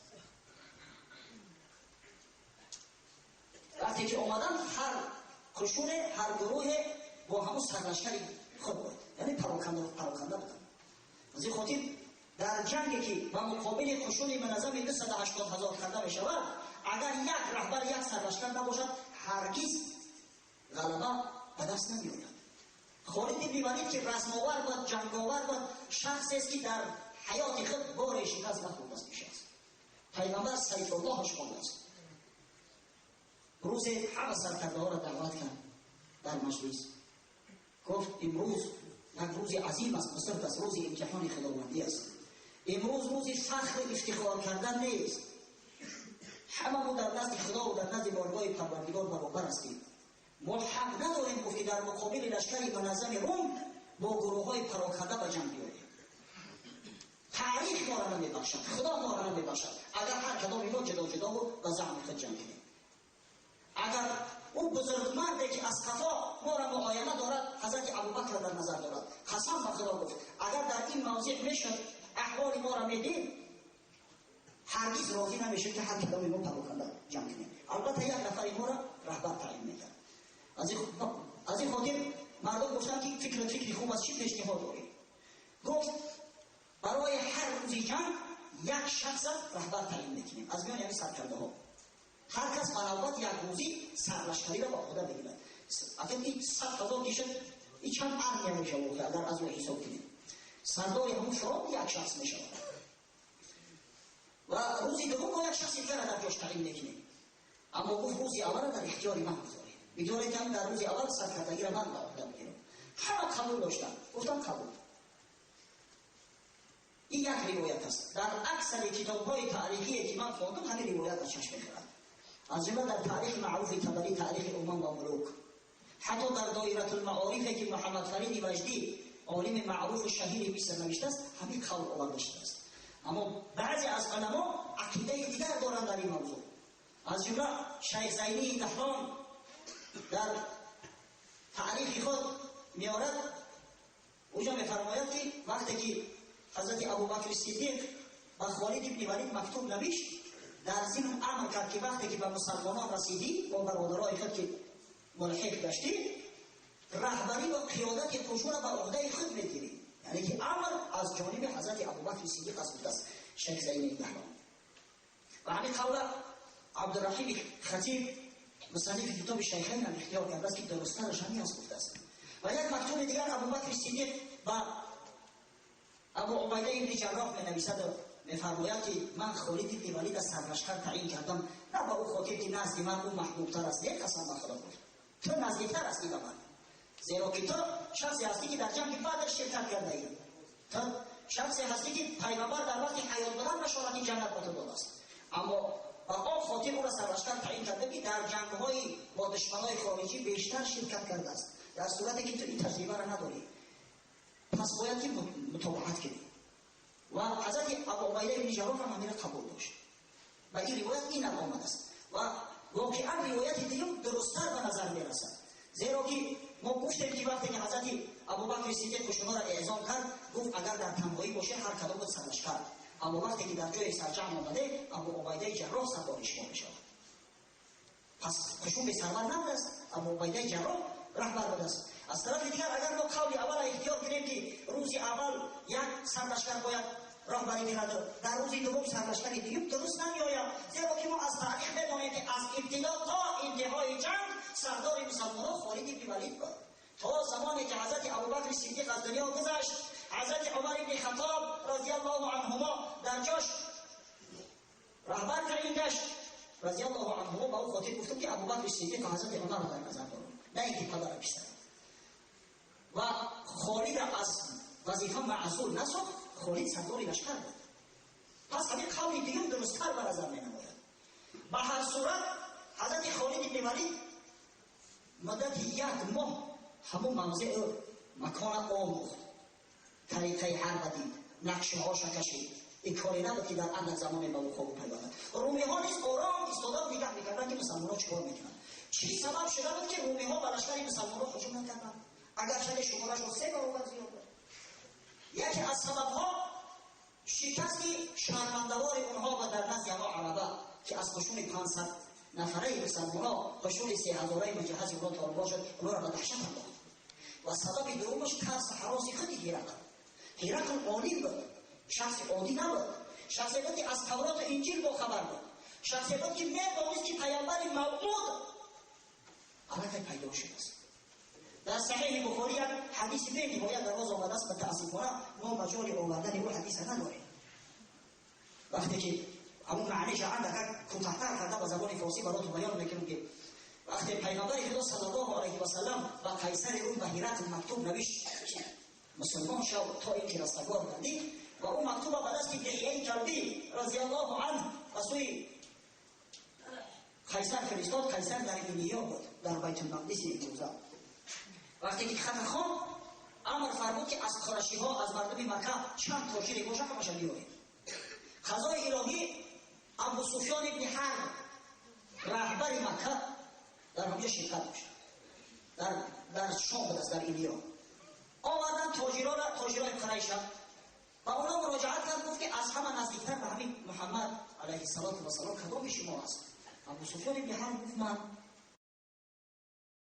Speaker 1: وقتی که اومدن هر قشون هر گروه با همون سرلشکری خود بود، یعنی پراکنده بودن. از این خاطر در جنگی که با مقابل قشون منظم 280,000 کرده می شود، اگر یک رهبر یک سرلشکر نباشد هرگز غلبه به دست نمی آید. خالد بن ولید که رزم‌آور بود، جنگاور بود، شخصی است که در حیات خود بار شکست نخورده است. پیغمبر سیف اللهش خوانده است. روز همه سرکرده ها را دعوت کرد در مجلس، گفت امروز یک روز عظیم است، بزرگ است، روز امتحان خداوندی است. امروز روز فخر افتخار کردن نیست. همه ما در نزد خدا و در نزد بارگاه پروردگار برابر هستیم. ما حق نداریم گفت که در مقابل لشکر منظم روم با گروه های پراکنده به جنگ بیاییم. تاریخ ما را نمیبخشد، خدا ما را نمیبخشد اگر هر کدام ما جدا جدا و به زعم خود جنگ کنیم. اگر او بزرگمردی که از قفا ما را معاینه دارد، حضرت ابوبکر را در نظر دارد، قسم به خدا گفت اگر در این موضع میشد احوال ما را میدید، هرگز راضی نمیشد که هر کدام ما پراکنده جنگ کنیم. البته یک نفر ما را رهبر تعیین میکرد. از این خاطر مردم گفتن که فکر خوب است، چی پیشنهاد داری؟ گفت برای هر روز جنگ یک شخص رهبر تعیین میکنیم از میان یعنی سرکرده ها. هر کس به نوبت یک روزی سرلشکری را با خود بگیرد. اگر این 100,000 که شد، این چند ارمیه میشه اگر از او حساب کنیم، سردار همون شما یک شخص میشه. و روزی دوم با یک شخص دیگر در جاش تعیین میکنیم. اما گفت روزی اول در اختیار من بگذارید، بگذارید که در روز اول سرکردگی را من به عهده بگیرم. همه قبول داشتن، گفتم قبول. این یک روایت است. در اکثر کتاب‌های تاریخی که من خواندم همین روایت از چشم می‌خورد. از جمله در تاریخ معروف طبری، تاریخ امم و ملوک، حتی در دایره المعارف که محمد فرید وجدی عالم معروف و شهیر مصر نوشته است، همین قول آورده شده است. اما بعضی از علما عقیده دیگر دارند در این موضوع. از جمله شیخ زینی دهلان در تاریخ خود میارد، اوجا میفرماید که وقتی که حضرت ابوبکر صدیق به خالد بن ولید مکتوب نوشت، در ضمن امر کرد که وقتی که به مسلمانان رسیدی با برادرای خود که ملحق داشتی، رهبری و قیادت قشون را به عهده خود میگیری. یعنی که امر از جانب حضرت ابوبکر صدیق است بوده است، شیخ زینی دهلان. و همین قول عبدالرحیم خطیب مصنف کتاب شیخین هم اختیار کرده است که درست‌ترش همین است گفته است. و یک مکتوب دیگر ابوبکر صدیق با ابو عبیده ابن جراح می نویسد، мефармояд ки ман Холид ибни Валид аз сарлашкар таъин кардам, на ба ӯ хотир ки назди ман ӯ маҳбубтар аст, не, қасам ба Худо гуфт, ту наздиктар ҳастӣ ба ман, зеро ки ту шахсе ҳастӣ ки дар ҷанги Бадр ширкат кардаӣ, ту шахсе ҳастӣ ки пайғамбар дар вақти ҳаёт будан башорати ҷаннат ба ту додааст. Аммо ба он хотир ӯро сарлашкар таъин карда ки дар ҷангҳои бо душманои хориҷӣ бештар ширкат кардааст, дар сурате ки ту ин таҷрибаро надорӣ, пас бояд ки мутобаат кунӣ. Ва ҳазрати Абу Убайда ибни Ҷарроҳ ҳам ҳаминро қабул дошт ва ин ривоят ин омадааст ва воқеан ривояти дуюм дурусттар ба назар мерасад, зеро ки мо гуфтем ки вақте ки ҳазрати Абубакри Сиддиқ шуморо эъзом кард, гуфт агар дар танҳоӣ бошед ҳар кадом буд сарлашкар, аммо вақте ки дар ҷои сарҷамъ омаде, Абу Убайдаи Ҷарроҳ сардори шумо мешавад. Пас қушун бесарвар набудааст, Абу Убайдаи Ҷарроҳ раҳбар будааст. Аз тарафи дигар агар мо қавли аввала ихтиёр кунем ки рӯзи аввал як сарлашкар бояд роҳбарӣ кунад, дар рӯзи дуввум сарлашкари дуюм, дуруст намеояд, зеро ки мо аз таърих медонем ки аз ибтидо то интиҳои ҷанг сардори мусалмонон Холид ибни Валид буд. То замоне ки ҳазрати Абубакри Сиддиқ аз дунё гузашт, ҳазрати Умар ибни Хаттоб розияллоҳу анҳумо дар ҷош раҳбар таъин гашт. Розияллоҳу анҳумо ба ӯ хотир гуфтум ки Абубакри Сиддиқ ва ҳазрати Умарро дар назар дорам, на ин ки падару писар. Ва Холидро аз вазифа маъзул насохт, Холид сардори лашкар буд. Пас ҳамин қавли дуюм дурусттар ба назар менамояд. Ба ҳар сурат ҳазрати Холид ибни Валид муддати як моҳ ҳамон мавзеъу макона омӯхт, тариқаи ҳарба дид, нақшаҳоша кашид. Ин коре набуд ки дар андак замоне ба вуқӯъ пайвандад. Румиҳо низ ором истода нигоҳ мекарданд ки мусалмонҳо чӣ кор мекунанд. Чӣ сабаб шуда буд ки румиҳо ба лашкари мусалмонҳо ҳуҷум накарданд, агарчанде шуморашон 3 баробар зиёд буд? Яке аз сабабҳо шикасти шармандавори онҳо ва дар назди ҳамо Араба, ки аз қушуни 500 нафараи мусалмонҳо қушуни 3000 муҷаҳҳази онҳо торбор шуд, онҳоро ба даҳшат андохт. Ва сабаби дуввумаш тарсу ҳароси худи Ҳирақл. Ҳирақл олим буд, шахси оддӣ набуд, шахсе буд ки аз Тавроту Инҷил бохабар буд, шахсе буд ки медонист ки пайғамбари мавъуд аллакай пайдо шудааст. Дар Саҳеҳи Бухорӣ як ҳадиси бениҳоят дароз омадааст, мутаассифона мо маҷоли овардани ӯ ҳадиса надорем. Вақте ки ҳамун маъниша андакак кӯтоҳтар карда ба забони форсӣ баротон баён мекунем ки вақте пайғамбари Худо саллаллоҳу алайҳи васаллам ба қайсари Рум ба Ҳирақл мактуб навишт мусулмон шав то ин ки растагор гардӣ, ва ӯ мактуба ба дасти Диҳияи Калбӣ розияллоҳу анҳ ба сӯи қайсар фиристод. Қайсар дар Илиё буд, дар Байтулмақдиси имрӯза. Вақте ки хат хонд, амр фармуд ки аз қурашиҳо, аз мардуми Макка чанд тоҷире бошад ҳамаша биёред. Қазои илоҳӣ Абу Суфён ибни Ҳарб раҳбари Макка дар ҳамҷо ширкат дошт, дар Шом будааст, дар Илиё. Овардан тоҷироро, тоҷирои Қурайша, ба онҳо муроҷиат кард, гуфт ки аз ҳама наздиктар ба ҳамин Муҳаммад алайҳиссалоту вассалом кадоми шумо аст? Абу Суфён ибни Ҳарб гуфт ман.